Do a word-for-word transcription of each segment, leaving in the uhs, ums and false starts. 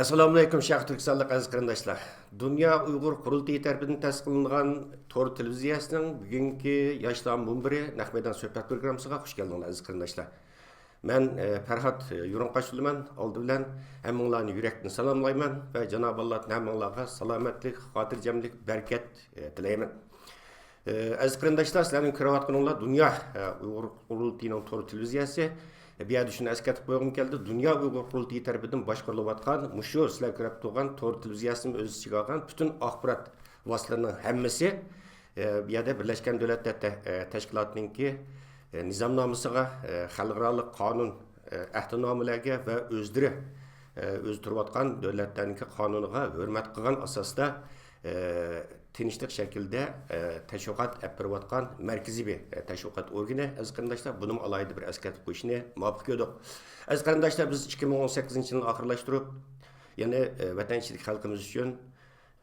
ئەسسالامۇئەلەيكۇم، شەرقىي تۈركىستانلىق ئەزىز قېرىنداشلار! دۇنيا ئۇيغۇر قۇرۇلتىيى تەرىپىدىن تەسىس قىلىنغان تور تېلېۋىزىيەسىنىڭ بۈگۈنكى ياشلار مۇنبىرى نەق مەيدان سۆھبەت پروگراممىسىغا خۇش كەلدىڭلار، ئەزىز قېرىنداشلار! مەن، ئە، پەرھات، ئە، يۇرۇنقاش بولىمەن. ئالدى بىلەن ھەممىڭلارنى يۈرەكتىن سالاملايمەن ۋە جانابىي ئاللادىن ھەممىڭلارغا سالامەتلىك، خاتىرجەملىك، بەرىكەت، ئە، تىلەيمەن. ئە، ئەزىز قېرىنداشلار، سىلەرنىڭ كۆرۈۋاتقىنىڭلار دۇنيا، ئە، ئۇيغۇر قۇرۇلتىيىنىڭ تور تېلېۋىزىيەسى. بۇ يەردە شۇنى ئەسكەرتىپ قويغۇم كەلدى، دۇنيا ئۇيغۇر قۇرۇلتىيى تەرىپىدىن باشقۇرۇلۇۋاتقان مۇشۇ سىلەر كۆرۈپ تۇرغان تور تېلېۋىزىيەسىمۇ ئۆز ئىچىگە ئالغان پۈتۈن ئاخبارات ۋاسىتىلىرىنىڭ ھەممىسى، ئە، بۇ يەردە بىرلەشكەن دۆلەتلەر تە-، ئە، تەشكىلاتىنىڭكى، ئە، نىزامنامىسىغا، ئە، خەلقئارالىق قانۇن، ئە، ئەھدىنامىلەرگە ۋە ئۆزلىرى، ئە، ئۆزى تۇرۇۋاتقان دۆلەتلەرنىڭكى قانۇنىغا ھۆرمەت قىلغان ئاساستا، ئە، تىنچلىق شەكلىدە، ئە، تەشۋىقات ئەپ بېرىۋاتقان مەركىزىي بىر، ئە، تەشۋىقات ئورگىنى، ئەزىز قېرىنداشلار، بۇنىمۇ ئالاھىدە بىر ئەسكەرتىپ قويۇشنى مۇۋاپىق كۆردۇق. ئەزىز قېرىنداشلار، بىز ئىككى مىڭ ئون سەككىزىنچى يىلنى ئاخىرلاشتۇرۇپ، يەنى، ئە، ۋەتەن ئىچىدىكى خەلقىمىز ئۈچۈن،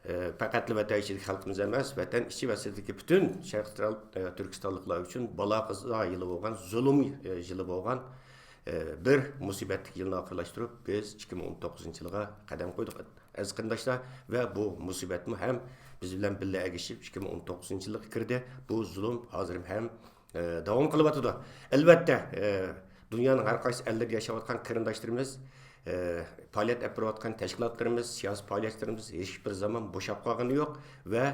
ئە، پەقەتلا ۋەتەن ئىچىدىكى خەلقىمىز ئەمەس، ۋەتەن ئىچى ۋە سىرتىدىكى پۈتۈن شەرقىي تۇرال-، ئە، تۈركىستانلىقلار ئۈچۈن بالا قازا يىلى بولغان، زۇلۇم، ئە، يىلى بولغان، ئە، بىر مۇسىبەتلىك يىلنى ئاخىرلاشتۇرۇپ، بىز ئىككى مىڭ ئون توققۇزىنچى يىلغا قەدەم قويدۇق، ئەزىز قېرىنداشلار. ۋە بۇ مۇسىبەتمۇ ھەم بىز بىلەن بىللە ئەگىشىپ، ئىككى مىڭ ئون توققۇزىنچى يىلغا كىردى. بۇ زۇلۇم ھازىر ھەم، ئە، داۋام قىلىۋاتىدۇ. ئەلۋەتتە، ئە، دۇنيانىڭ ھەر قايسى ئەللىرىدە ياشاۋاتقان قېرىنداشلىرىمىز، ئە، پائالىيەت ئەپ بېرىۋاتقان تەشكىلاتلىرىمىز، سىياسىي پائالىيەتچىلىرىمىز ھېچ بىر زامان بوشاپ قالغىنى يوق ۋە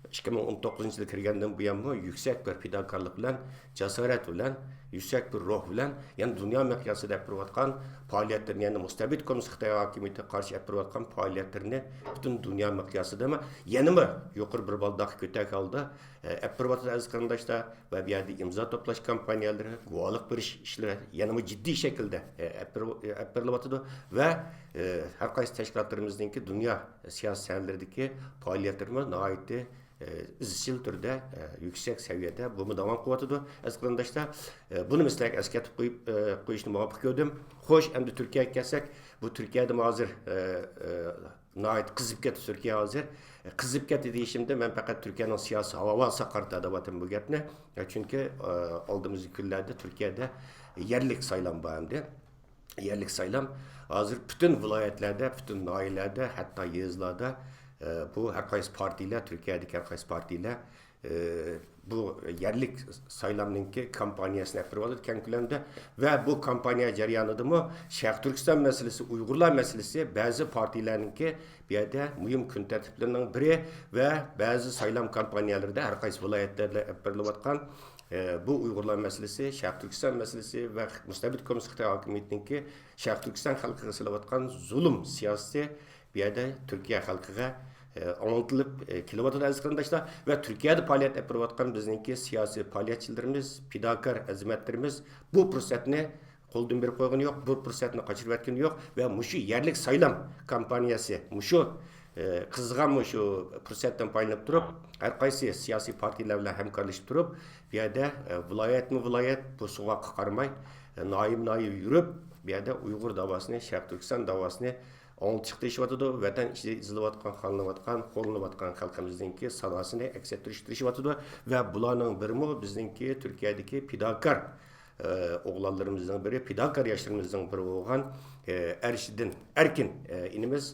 ئىككى مىڭ ئون توققۇزىنچى يىل كىرگەندىن بۇيانمۇ يۈكسەك بىر پىداكارلىق بىلەن، جاسارەت بىلەن، يۈكسەك بىر روھ بىلەن، يەنى دۇنيا مىقياسىدا ئەپ بېرىۋاتقان پائالىيەتلىرىنى، يەنى مۇستەبىت كوممۇنىست خىتاي ھاكىمىيىتىگە قارشى ئەپ بېرىۋاتقان پائالىيەتلىرىنى پۈتۈن دۇنيا مىقياسىدا يەنىمۇ يۇقىرى بىر بالداققا كۆتەرگەن ھالدا، ئە، ئەپ بېرىۋاتىدۇ، ئەزىز قېرىنداشلار. ۋە بۇ يەردە ئىمزا توپلاش كامپانىيەلىرى، گۇۋاھلىق بېرىش ئىشلىرى يەنىمۇ جىددىي شەكىلدە، ئە، ئەپ بېرىۋ-، ئەپ بېرىلىۋاتىدۇ. ۋە، ئە، ھەر قايسى تەشكىلاتلىرىمىزنىڭكى دۇنيا سىياسىي سەھنىلىرىدىكى پائالىيەتلىرىمۇ ناھايىتى، ئە، ئىزچىل تۈردە، ئە، يۈكسەك سەۋىيەدە بۇمۇ داۋام قىلىۋاتىدۇ، ئەزىز قېرىنداشلار. ئە، بۇنى مەسىلىگە ئەسكەرتىپ قويۇپ، ئە، قويۇشنى مۇۋاپىق كۆردۈم. خوش، ئەمدى تۈركىيەگە كەلسەك، بۇ تۈركىيەدىمۇ ھازىر، ئە، ئە، ناھايىتى قىزىپ كەتتى تۈركىيە ھازىر. قىزىپ كەتتى دېيىشىمدە، مەن پەقەت تۈركىيەنىڭ سىياسىي ھاۋاسىغا قارىتا دەۋاتىمەن بۇ گەپنى. چۈنكى، ئە، ئالدىمىزدىكى كۈنلەردە تۈركىيەدە يەرلىك سايلام بار ئەمدى. يەرلىك سايلام ھازىر پۈتۈن ۋىلايەتلەردە، پۈتۈن ناھىيەلەردە، ھەتتا يېزىلاردا، ئە، بۇ ھەر قايسى پارتىيەلەر، تۈركىيەدىكى ھەر قايسى پارتىيەلەر، ئە، بۇ يەرلىك سايلامنىڭكى كامپانىيەسىنى ئەپ بېرىۋاتىدۇ كەڭ كۆلەمدە. ۋە بۇ كامپانىيە جەريانىدىمۇ شەرقىي تۈركىستان مەسىلىسى، ئۇيغۇرلار مەسىلىسى بەزى پارتىيەلەرنىڭكى بۇ يەردە مۇھىم كۈن تەرتىپلىرىنىڭ بىرى ۋە بەزى سايلام كامپانىيەلىرىدە ھەر قايسى ۋىلايەتلەردە ئېلىپ بېرىلىۋاتقان، ئە، بۇ ئۇيغۇرلار مەسىلىسى، شەرقىي تۈركىستان مەسىلىسى ۋە مۇستەبىت كوممۇنىست خىتاي ھاكىمىيىتىنىڭكى شەرقىي تۈركىستان خەلقىگە سېلىۋاتقان زۇلۇم سىياسىتى بۇ يەردە تۈركىيە خەلقىگە، ئە، ئاڭلىتىلىپ، ئە، كېلىۋاتىدۇ، ئەزىز قېرىنداشلار. ۋە تۈركىيەدە پائالىيەت ئېلىپ بېرىۋاتقان بىزنىڭكى سىياسىي پائالىيەتچىلىرىمىز، پىداكار ئەزىمەتلىرىمىز بۇ پۇرسەتنى قولدىن بېرىپ قويغىنى يوق، بۇ پۇرسەتنى قاچۇرۇۋەتكىنى يوق ۋە مۇشۇ يەرلىك سايلام كامپانىيەسى، مۇشۇ، ئە، قىزىغان مۇشۇ پۇرسەتتىن پايدىلىنىپ تۇرۇپ، ھەر قايسى سىياسىي پارتىيەلەر بىلەن ھەمكارلىشىپ تۇرۇپ، بۇ يەردە، ئە، ۋىلايەتمۇ ۋىلايەت، بۇ سوغۇققا قارىماي، ئە، ناھىيەمۇ ناھىيە يۈرۈپ، بۇ يەردە ئۇيغۇر داۋاسىنى، شەرقىي تۈركىستان داۋاسىنى ئاڭلىتىشقا تىرىشىۋاتىدۇ. ۋەتەن ئىچىدە ئېزىلىۋاتقان، قانلىنىۋاتقان، خورلىنىۋاتقان خەلقىمىزنىڭكى ساداسىنى ئەكس ئەتتۈرۈشكە تىرىشىۋاتىدۇ. ۋە بۇلارنىڭ بىرىمۇ بىزنىڭكى تۈركىيەدىكى پىداكار، ئە، ئوغلانلىرىمىزنىڭ بىرى، پىداكار ياشلىرىمىزنىڭ بىرى بولغان، ئە، ئەرشىدىن ئەركىن، ئە، ئىنىمىز.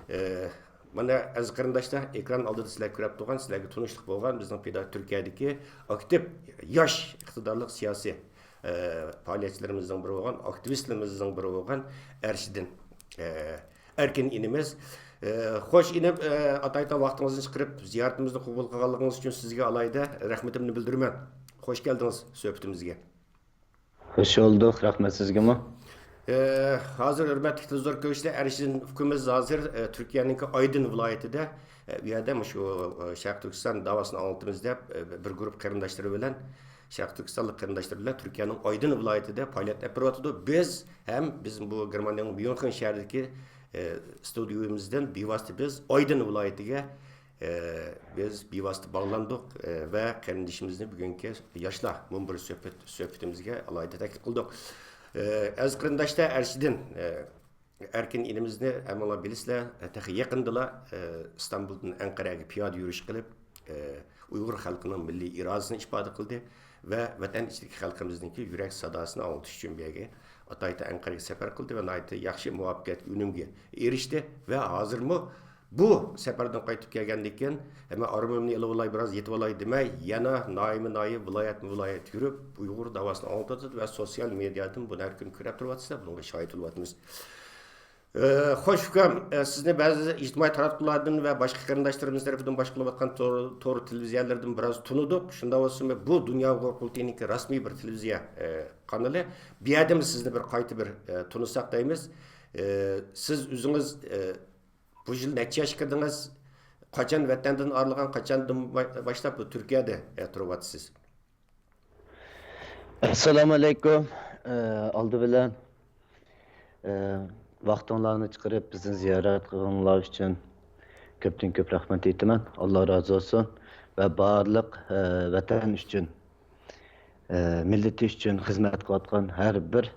ئە، مانا، ئەزىز قېرىنداشلار، ئېكران ئالدىدا سىلەر كۆرۈپ تۇرغان، سىلەرگە تونۇشلۇق بولغان بىزنىڭ پىدا-، تۈركىيەدىكى ئاكتىپ ياش ئىقتىدارلىق سىياسىي، ئە، پائالىيەتچىلىرىمىزنىڭ بىرى بولغان، ئاكتىۋىستلىرىمىزنىڭ بىرى بولغان ئەرشىدىن، ئە، ئەركىن ئىنىمىز. ئە، خوش ئىنىم، ئە، ئاتايتان ۋاقتىڭىزنى چىقىرىپ زىيارىتىمىزنى قوبۇل قىلغانلىقىڭىز ئۈچۈن سىزگە ئالاھىدە رەھمىتىمنى بىلدۈرىمەن. خوش كەلدىڭىز سۆھبىتىمىزگە. خوش بولدۇق، رەھمەت سىزگىمۇ. ئە، ھازىر ھۆرمەتلىك تېلېۋىزور كۆرگۈچىلەر، ئەرشىدىن ئۇكىمىز ھازىر، ئە، تۈركىيەنىڭكى ئايدىن ۋىلايىتىدە، ئە، ئۇ يەردە مۇشۇ، ئە، شەرقىي تۈركىستان داۋاسىنى ئاڭلىتىمىز دەپ، ئە، بىر گۇرۇپ قېرىنداشلىرى بىلەن، شەرقىي تۈركىستانلىق قېرىنداشلىرى بىلەن تۈركىيەنىڭ ئايدىن ۋىلايىتىدە پائالىيەت ئېلىپ بېرىۋاتىدۇ. بىز ھەم بىز بۇ گېرمانىيەنىڭ ميۇنخېن شەھىرىدىكى، ئە، ستۇدىيومىزدىن بىۋاسىتە بىز ئايدىن ۋىلايىتىگە، ئە، بىز بىۋاسىتە باغلاندۇق، ئە، ۋە قېرىندىشىمىزنى بۈگۈنكى ياشلار مۇنبىرى سۆھبەت، سۆھبىتىمىزگە ئالاھىدە تەكلىپ قىلدۇق. ئە، ئەزىز قېرىنداشلار، ئەرشىدىن، ئە، ئەركىن ئىنىمىزنى ھەممىڭلار بىلىسىلەر، تېخى يېقىندىلا، ئە، ئىستانبۇلدىن ئەنقەرەگە پىيادە يۈرۈش قىلىپ، ئە، ئۇيغۇر خەلقىنىڭ مىللىي ئىرادىسىنى ئىپادە قىلدى ۋە ۋەتەن ئىچىدىكى خەلقىمىزنىڭكى يۈرەك ساداسىنى ئاڭلىتىش ئۈچۈن بۇ يەرگە ئاتايىتى ئەنقەرەگە سەپەر قىلدى ۋە ناھايىتى ياخشى، مۇۋەپپەقىيەتلىك ئۈنۈمگە ئېرىشتى ۋە ھازىرمۇ بۇ سەپەردىن قايتىپ كەلگەندىن كېيىن، ھەممە ئارمىمنى ئېلىۋالاي، بىراز يېتىۋالاي دېمەي، يەنە ناھىيەمۇ ناھىيە، ۋىلايەتمۇ ۋىلايەت يۈرۈپ، ئۇيغۇر داۋاسىنى ئاڭلىتىۋاتىدۇ ۋە سوتسىيال مېدىيادىن بۇنى ھەر كۈنى كۆرۈپ تۇرۇۋاتىسىلەر، بۇنىڭغا شاھىت بولۇۋاتىمىز. ئە، خوش، ئۇكام، ئە، سىزنى بەزى ئىجتىمائىي تاراتقۇلاردىن ۋە باشقا قېرىنداشلىرىمىز تەرىپىدىن باشقۇرۇلۇۋاتقان تور، تور تېلېۋىزىيەلىرىدىن بىراز تونۇدۇق. شۇنداق بولسىمۇ، بۇ دۇنيا ئۇيغۇر قۇرۇلتىيىنىڭكى رەسمىي بىر تېلېۋىزىيە، ئە، قانىلى. بۇ يەردىمۇ سىزنى بىر قايتا بىر، ئە، تونۇساق دەيمىز. ئە، سىز ئۆزىڭىز، ئە، بۇ يىل نەچچە ياشقا كىردىڭىز؟ قاچان ۋەتەندىن ئايرىلغان، قاچاندىن با-، باشلاپ بۇ تۈركىيەدە، ئە، تۇرۇۋاتىسىز؟ ئەسسالامۇ ئەلەيكۇم. ئە، ئالدى بىلەن، ئە، ۋاقتىڭلارنى چىقىرىپ بىزنى زىيارەت قىلغىنىڭلار ئۈچۈن كۆپتىن كۆپ رەھمەت ئېيتىمەن. ئاللا رازى بولسۇن. ۋە بارلىق، ئە، ۋەتەن ئۈچۈن، ئە، مىللىتى ئۈچۈن خىزمەت قىلىۋاتقان ھەر بىر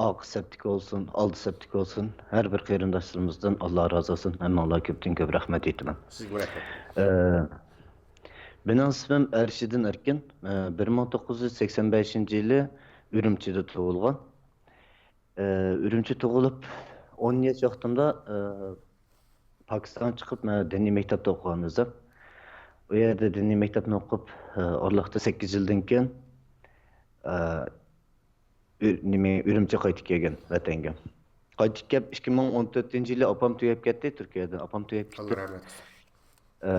ئارقا سەپتىكى بولسۇن، ئالدى سەپتىكى بولسۇن، ھەر بىر قېرىنداشلىرىمىزدىن ئاللا رازى بولسۇن. ھەممىڭلارغا كۆپتىن كۆپ رەھمەت ئېيتىمەن. سىزگىمۇ رەھمەت. ئە، مېنىڭ ئىسمىم ئەرشىدىن ئەركىن. ئە، بىر مىڭ توققۇز يۈز سەكسەن بەشىنچى يىلى ئۈرۈمچىدە تۇغۇلغان. ئە، ئۈرۈمچى تۇغۇلۇپ، ئون ياش ۋاقتىمدا، ئە، پاكىستانغا چىقىپ، مەن دىنىي مەكتەپتە ئوقۇغان ئۆزۈم. ئۇ يەردە دىنىي مەكتەپنى ئوقۇپ، ئە، ئارىلىقتا سەككىز يىلدىن كېيىن، ئە، ئۈ-، نېمە، ئۈرۈمچىگە قايتىپ كەلگەن، ۋەتەنگە. قايتىپ كەپ، ئىككى مىڭ ئون تۆتىنچى يىلى ئاپام تۈگەپ كەتتى تۈركىيەدىن. ئاپام تۈگەپ كېتىپ، ئاللا رەھمەت قىلسۇن. ئە،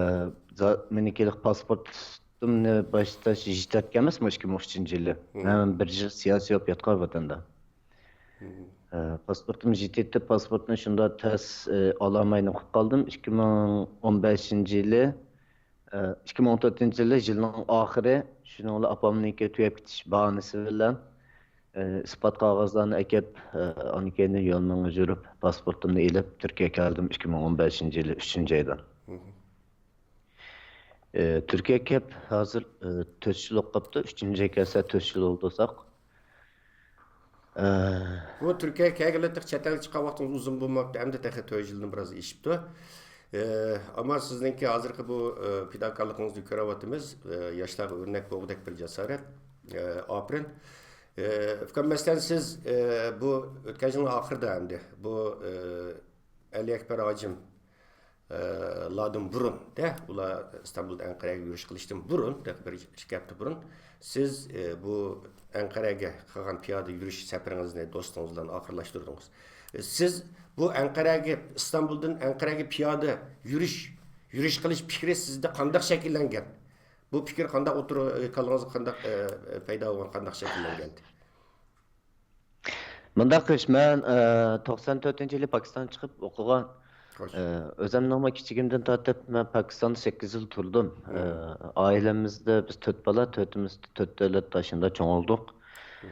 زا-، مېنىڭكى پاسپورتۇمنى باشتا يېتىۋەتكەن ئەمەسمۇ ئىككى مىڭ ئۈچىنچى يىلى. مم. مەن بىر يىل سىياسىي بولۇپ ياتقان ۋەتەندە. مم. ئە، پاسپورتۇم يېتىپ، پاسپورتنى شۇنداق تەس، ئە، ئالالماي قالدىم. ئىككى مىڭ ئون بەشىنچى يىلى، ئە، ئىككى مىڭ ئون تۆتىنچى يىلى، يىلنىڭ ئاخىرى، شۇنىڭ بىلەن ئاپامنىڭكى تۈگەپ كېتىش باھانىسى بىلەن، ئە، ئىسپات قەغەزلەرنى ئەكەپ، ئە، ئاندىن كېيىن يول مېڭىپ يۈرۈپ، پاسپورتۇمنى ئېلىپ، تۈركىيەگە كەلدىم ئىككى مىڭ ئون بەشىنچى يىلى ئۈچىنچى ئايدا. مم. ئى، تۈركىيەگە كەپ ھازىر، ئى، تۆت يىل بولۇپ قاپتۇ. ئۈچىنچى ئايغا كەلسە تۆت يىل بولىدۇ دېسەك. ئى، بۇ تۈركىيەگە كەلگىلى تېخى چەت ئەلگە چىققان ۋاقتىڭىز ئۇزۇن بولماپتۇ. ئەمدى تېخى تۆت يىلدىن بىراز ئېشىپتۇ. ئى، ئەمما سىزنىڭكى ھازىرقى بۇ، ئى، پىداكارلىقىڭىزنى كۆرۈۋاتىمىز. ئى، ياشلارغا ئۆرنەك بولغۇدەك بىر جاسارەت. ئى، ئاپىرىن. ئى، ئۇكام، مەسىلەن، سىز، ئى، بۇ ئۆتكەن يىلنىڭ ئاخىرىدا ئەمدى بۇ، ئى، ئەلى ئەكبەر ھاجىم، ئە، لاردىن بۇرۇن، دە، ئۇلار ئىستانبۇلدا ئەنقەرەگە يۈرۈش قىلىشتىن بۇرۇن، دە، بىر ئىككى ھەپتە بۇرۇن سىز، ئە، بۇ ئەنقەرەگە قىلغان پىيادە يۈرۈش سەپىرىڭىزنى دوستىڭىز بىلەن ئاخىرلاشتۇردىڭىز. ئە، سىز بۇ ئەنقەرەگە، ئىستانبۇلدىن ئەنقەرەگە پىيادە يۈرۈش، يۈرۈش قىلىش پىكرى سىزدە قانداق شەكىللەنگەن؟ بۇ پىكىر قانداق ئوتتۇرىغا، كاللىڭىزغا قانداق، ئە، پەيدا بولغان، قانداق شەكىللەنگەن؟ مۇنداق قىلىش، مەن، ئە، توقسان تۆتىنچى يىلى پاكىستانغا چىقىپ ئوقۇغان. خوش. ئە، ئۆزۈمنىڭمۇ كىچىكىمدىن تارتىپ مەن پاكىستاندا سەككىز يىل تۇردۇم. ئە، مم. ئائىلىمىزدە بىز تۆت بالا، تۆتىمىز تۆت دۆلەتتە شۇنداق چوڭ بولدۇق. مم.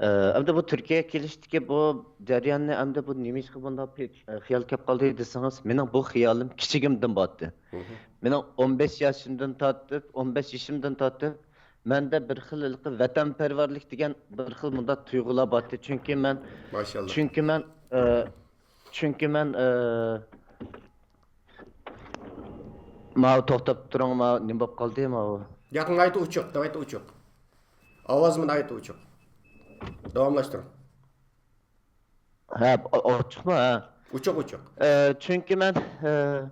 ئە، ئەمدى بۇ تۈركىيەگە كېلىشتىكى بۇ جەرياننى، ئەمدى بۇ نېمىشقا بۇنداق پى-، ئە، خىيال كەپ قالدى دېسىڭىز، مېنىڭ بۇ خىيالىم كىچىكىمدىن بارتتى. مم. مېنىڭ ئون بەش ياشىمدىن تارتىپ، ئون بەش يېشىمدىن تارتىپ مەندە بىر خىل ھېلىقى ۋەتەنپەرۋەرلىك دېگەن بىر خىل مۇنداق تۇيغۇلار بارتى. چۈنكى مەن، ماشاللا. چۈنكى مەن، ئە، چۈنكى مەن، ئە، ماۋۇ توختاپ تۇرۇڭ، ماۋۇ نېمە بولۇپ قالدى، ماۋۇ. ياق، ناھايىتى ئوچۇق، ناھايىتى ئوچۇق. ئاۋازمۇ ناھايىتى ئوچۇق. داۋاملاشتۇرۇڭ. ھە، ئو-، ئوچۇقمۇ؟ ھە. ئوچۇق، ئوچۇق. ئە، چۈنكى مەن، ئە،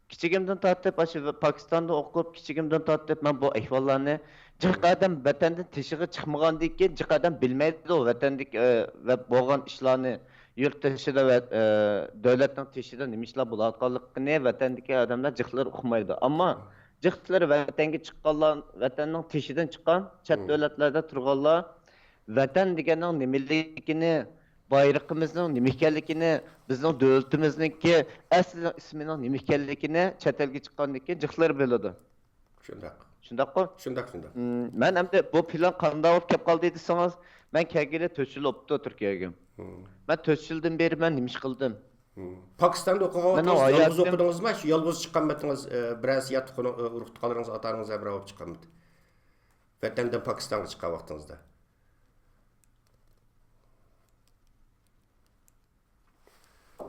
كىچىكىمدىن تارتىپ، ئاشۇ پاكىستاندا ئوقۇپ، كىچىكىمدىن تارتىپ مەن بۇ ئەھۋاللارنى، جىق ئادەم ۋەتەندىن تېشىغا چىقمىغاندىن كېيىن، جىق ئادەم بىلمەيدۇ ۋەتەندىكى، ئە، ۋە بولغان ئىشلارنى، يۇرت تېشىدا ۋە، ئە، دۆلەتنىڭ تېشىدا نېمە ئىشلار بولۇۋاتقانلىقىنى ۋەتەندىكى ئادەملەر جىقلىرى ئۇقمايدۇ. ئەمما جىقلىرى ۋەتەنگە چىققانلار، ۋەتەننىڭ تېشىدىن چىققان، چەت دۆلەتلەردە تۇرغانلار، ۋەتەن دېگەننىڭ نېمىلىكىنى، بايرىقىمىزنىڭ نېمە ئىكەنلىكىنى، بىزنىڭ دۆلىتىمىزنىڭكى ئەسلى ئىسمىنىڭ نېمە ئىكەنلىكىنى چەت ئەلگە چىققاندىن كېيىن جىقلىرى بىلىدۇ. شۇنداق. شۇنداققۇ؟ شۇنداق، شۇنداق. مم، مەن ئەمدى بۇ پىلان قانداق بولۇپ كەپ قالدى دېسىڭىز، مەن كەلگىلى تۆت يىل بوپتۇ تۈركىيەگە. مم. مەن تۆت يىلدىن بېرى مەن نېمە ئىش قىلدىم؟ مم. پاكىستاندا ئوقۇغان ۋاقتىڭىزدا يالغۇز ئوقۇدىڭىزمۇ؟ شۇ يالغۇز چىققانمىتىڭىز؟ ئە، بىرەرسى ياتلىق ئۇرۇق-تۇغقانلىرىڭىز، ئاتا-ئانىڭىز ھەمراھ بولۇپ چىققانمىتى؟ ۋەتەندىن پاكىستانغا چىققان ۋاقتىڭىزدا.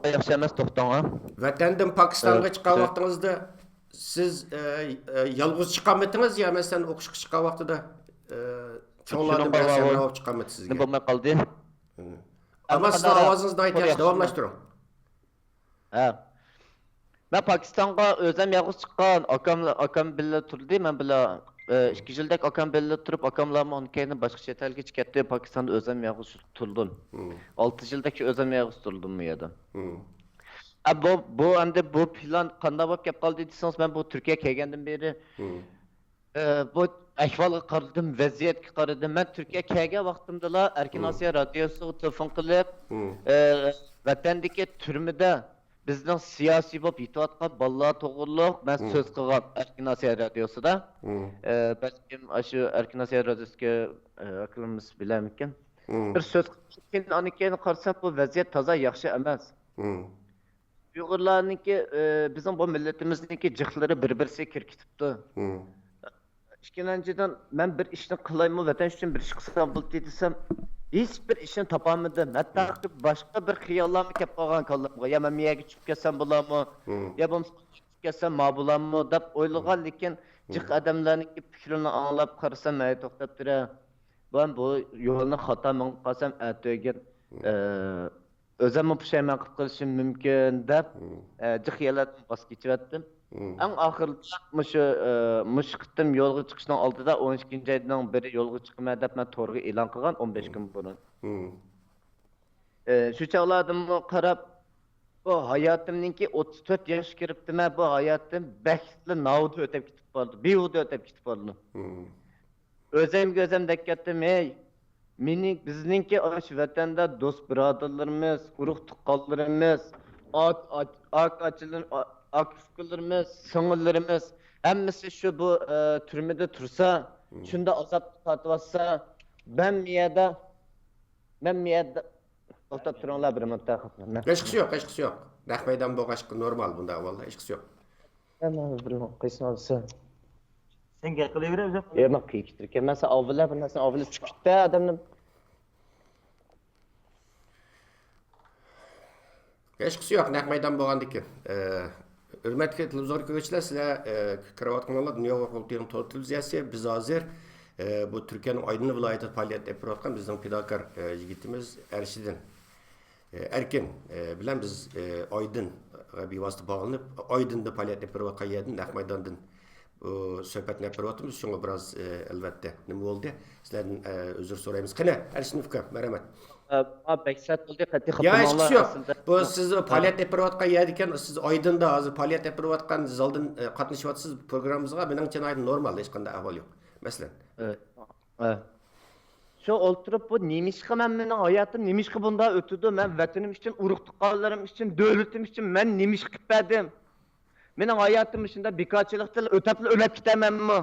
ياخشى ئەمەس، توختاڭ، ھە. ۋەتەندىن پاكىستانغا ئە، چىققان ۋاقتىڭىزدا سىز، ئە، ئە، يالغۇز چىققانمىتىڭىز يا مەسىلەن ئوقۇشقا چىققان ۋاقتىدا، ئە، چوڭلاردىن بىرەرسى ھەمراھ بولۇپ چىققانمىتى سىزگە؟ بولماي قالدى. ئەمما سىزنىڭ ئاۋازىڭىز ناھايىتى ياخشى، داۋاملاشتۇرۇڭ. ھە. مەن پاكىستانغا ئۆزۈم يالغۇز چىققان، ئاكام، ئاكام بىللە تۇردى، مەن بىللە، ئە، ئىككى يىلدەك ئاكام بىللە تۇرۇپ، ئاكاملارمۇ ئۇنىڭ كەينىدىن باشقا چەت ئەلگە چىكەتتى، پاكىستاندا ئۆزۈم يالغۇز تۇردۇم. ئالتە يىلدەك ئۆزۈم يالغۇز تۇردۇم بۇ يەردە. ئە، بۇ، بۇ ئەمدى بۇ پىلان قانداق بولۇپ كەپ قالدى دېسىڭىز، مەن بۇ تۈركىيە كەلگەندىن بېرى، ئە، بۇ ئەھۋالغا قارىدىم، ۋەزىيەتكە قارىدىم. مەن تۈركىيە كەلگەن ۋاقتىمدىلا ئەركىن ئاسىيا رادىيوسىغا تېلېفون قىلىپ، ئە، ۋەتەندىكى تۈرمىدە بىزنىڭ سىياسىي بولۇپ يېتىۋاتقان بالىلار توغرۇلۇق مەن سۆز قىلغان ئەركىن ئاسىيا رادىيوسىدا. ئە، بەلكىم ئاشۇ ئەركىن ئاسىيا رادىيوسىدىكى، ئە، ئاكىلىرىمىز بىلەرمىكىن؟ بىر سۆز قىلىپ كېيىن، ئاندىن كېيىن قارىسام، بۇ ۋەزىيەت تازا ياخشى ئەمەس. ئۇيغۇرلارنىڭكى، ئە، بىزنىڭ بۇ مىللىتىمىزنىڭكى جىقلىرى بىر-بىرسىگە كىرىپ كېتىپتۇ. ئىككىنچىدىن، مەن بىر ئىشنى قىلايمۇ، ۋەتەن ئۈچۈن بىر ئىش قىلسام بولدى دېسەم، ھېچبىر ئىشنى تاپالمىدىم. ھەتتاكى باشقا بىر خىياللارمۇ كەپ قالغان كاللامغا. يا مەن مۇ يەرگە چۈشۈپ كەتسەم بولامۇ؟ يا بولمىسا چۈشۈپ كەتسەم ما بولامۇ دەپ ئويلىغان، لېكىن جىق ئادەملەرنىڭكى پىكرىنى ئاڭلاپ قارىسام، ھەي، توختاپ تۇرە. بۇ، بۇ يولنى خاتا مېڭىپ قالسام، ئەتىگىن، ئە، ئۆزۈممۇ پۇشايمان قىلىپ قېلىشىم مۇمكىن دەپ، ئە، جىق يەرلەردىن ۋاز كېچىۋەتتىم. ئەڭ ئاخىرىدا مۇشۇ، ئە، مۇشۇ قېتىم يولغا چىقىشنىڭ ئالدىدا ئون ئىككىنچى ئاينىڭ بىرى يولغا چىقىمەن دەپ مەن تورغا ئېلان قىلغان ئون بەش كۈن بۇرۇن. ئە، شۇ چاغلاردىمۇ قاراپ، بۇ ھاياتىمنىڭكى ئوتتۇز تۆت ياشقا كىرىپتىمەن، بۇ ھاياتىم بەكلا ناۋۇدا ئۆتۈپ كېتىپ بارىدۇ، بىھۇدە ئۆتۈپ كېتىپ بارىدۇ. ئۆزۈمگە ئۆزۈم دەپ كەتتىم، ھەي، مېنىڭ، بىزنىڭكى ئاشۇ ۋەتەندە دوست بۇرادەرلىرىمىز، ئۇرۇق تۇغقانلىرىمىز، ئاك-، ئاك-، ئاكا-ئاچىلىرىم-، ئا-، ئاكا-ئۇكىلىرىمىز، سىڭىللىرىمىز، ھەممىسى شۇ بۇ، ئە، تۈرمىدە تۇرسا، شۇنداق ئازاب تارتىۋاتسا، مەن مۇ يەردە، مەن مۇ يەردە، توختاپ تۇرۇڭلار بىر مىنۇت، تاقەت. ھېچقىسى يوق، ھېچقىسى يوق. نەق مەيدان بولغاچقا نورمال بۇنداق ئەھۋالدا، ھېچقىسى يوق. مەن بىر مىنۇت قىلسىڭىز. سەن گەپ قىلىۋېرە ئۆزۈڭ. يا، مەن قىيىپ كېتىدىكەن. مەن سەن ئاۋۋال بىر نەرسىنى ئاۋۋال چۈشۈپ كېتە ئادەمنى. ھېچقىسى يوق، نەق مەيدان بولغاندىكىن. ئە، ھۆرمەتلىك تېلېۋىزور كۆرگۈچىلەر، سىلەر، ئە، كۆرۈۋاتقىنىڭلار دۇنيا ئۇيغۇر قۇرۇلتىيىنىڭ تور تېلېۋىزىيەسى. بىز ھازىر، ئە، بۇ تۈركىيەنىڭ ئايدىن ۋىلايىتىدە پائالىيەت ئېلىپ بېرىۋاتقان بىزنىڭ پىداكار، ئە، يىگىتىمىز ئەرشىدىن، ئە، ئەركىن، ئە، بىلەن بىز، ئە، ئايدىنغا بىۋاسىتە باغلىنىپ، ئايدىندا پائالىيەت ئېلىپ بېرىۋاتقان يەردىن، نەق مەيداندىن بۇ سۆھبەتنى ئېلىپ بېرىۋاتىمىز، شۇڭا بىراز، ئە، ئەلۋەتتە، نېمە بولدى؟ سىلەردىن، ئە، ئۆزۈر سورايمىز. قېنى، ئەرشىن ئۇكا، مەرھەمەت. ئە، ماڭا بەك سەت بولدى، قەتئىي خاپا يا، ھېچقىسى يوق. بۇ سىز پائالىيەت ئېلىپ بېرىۋاتقان يەردىكەن، سىز ئايدىندا ھازىر پائالىيەت ئېلىپ بېرىۋاتقان زالدىن، ئە، قاتنىشىۋاتىسىز پروگراممىمىزغا، مېنىڭچە ناھايىتى نورمال، ھېچقانداق ئەھۋال يوق. مەسىلەن. ئە، ئە. شۇ ئولتۇرۇپ، بۇ نېمىشقا مەن، مېنىڭ ھاياتىم نېمىشقا بۇنداق ئۆتىدۇ؟ مەن ۋەتىنىم ئۈچۈن، ئۇرۇق تۇغقانلىرىم ئۈچۈن، دۆلىتىم ئۈچۈن مەن نېمىشقا قىلىپ بەردىم؟ مېنىڭ ھاياتىم مۇشۇنداق بىكارچىلىقتىلا ئۆتەپلا ئۆلۈپ كېتەمەنمۇ؟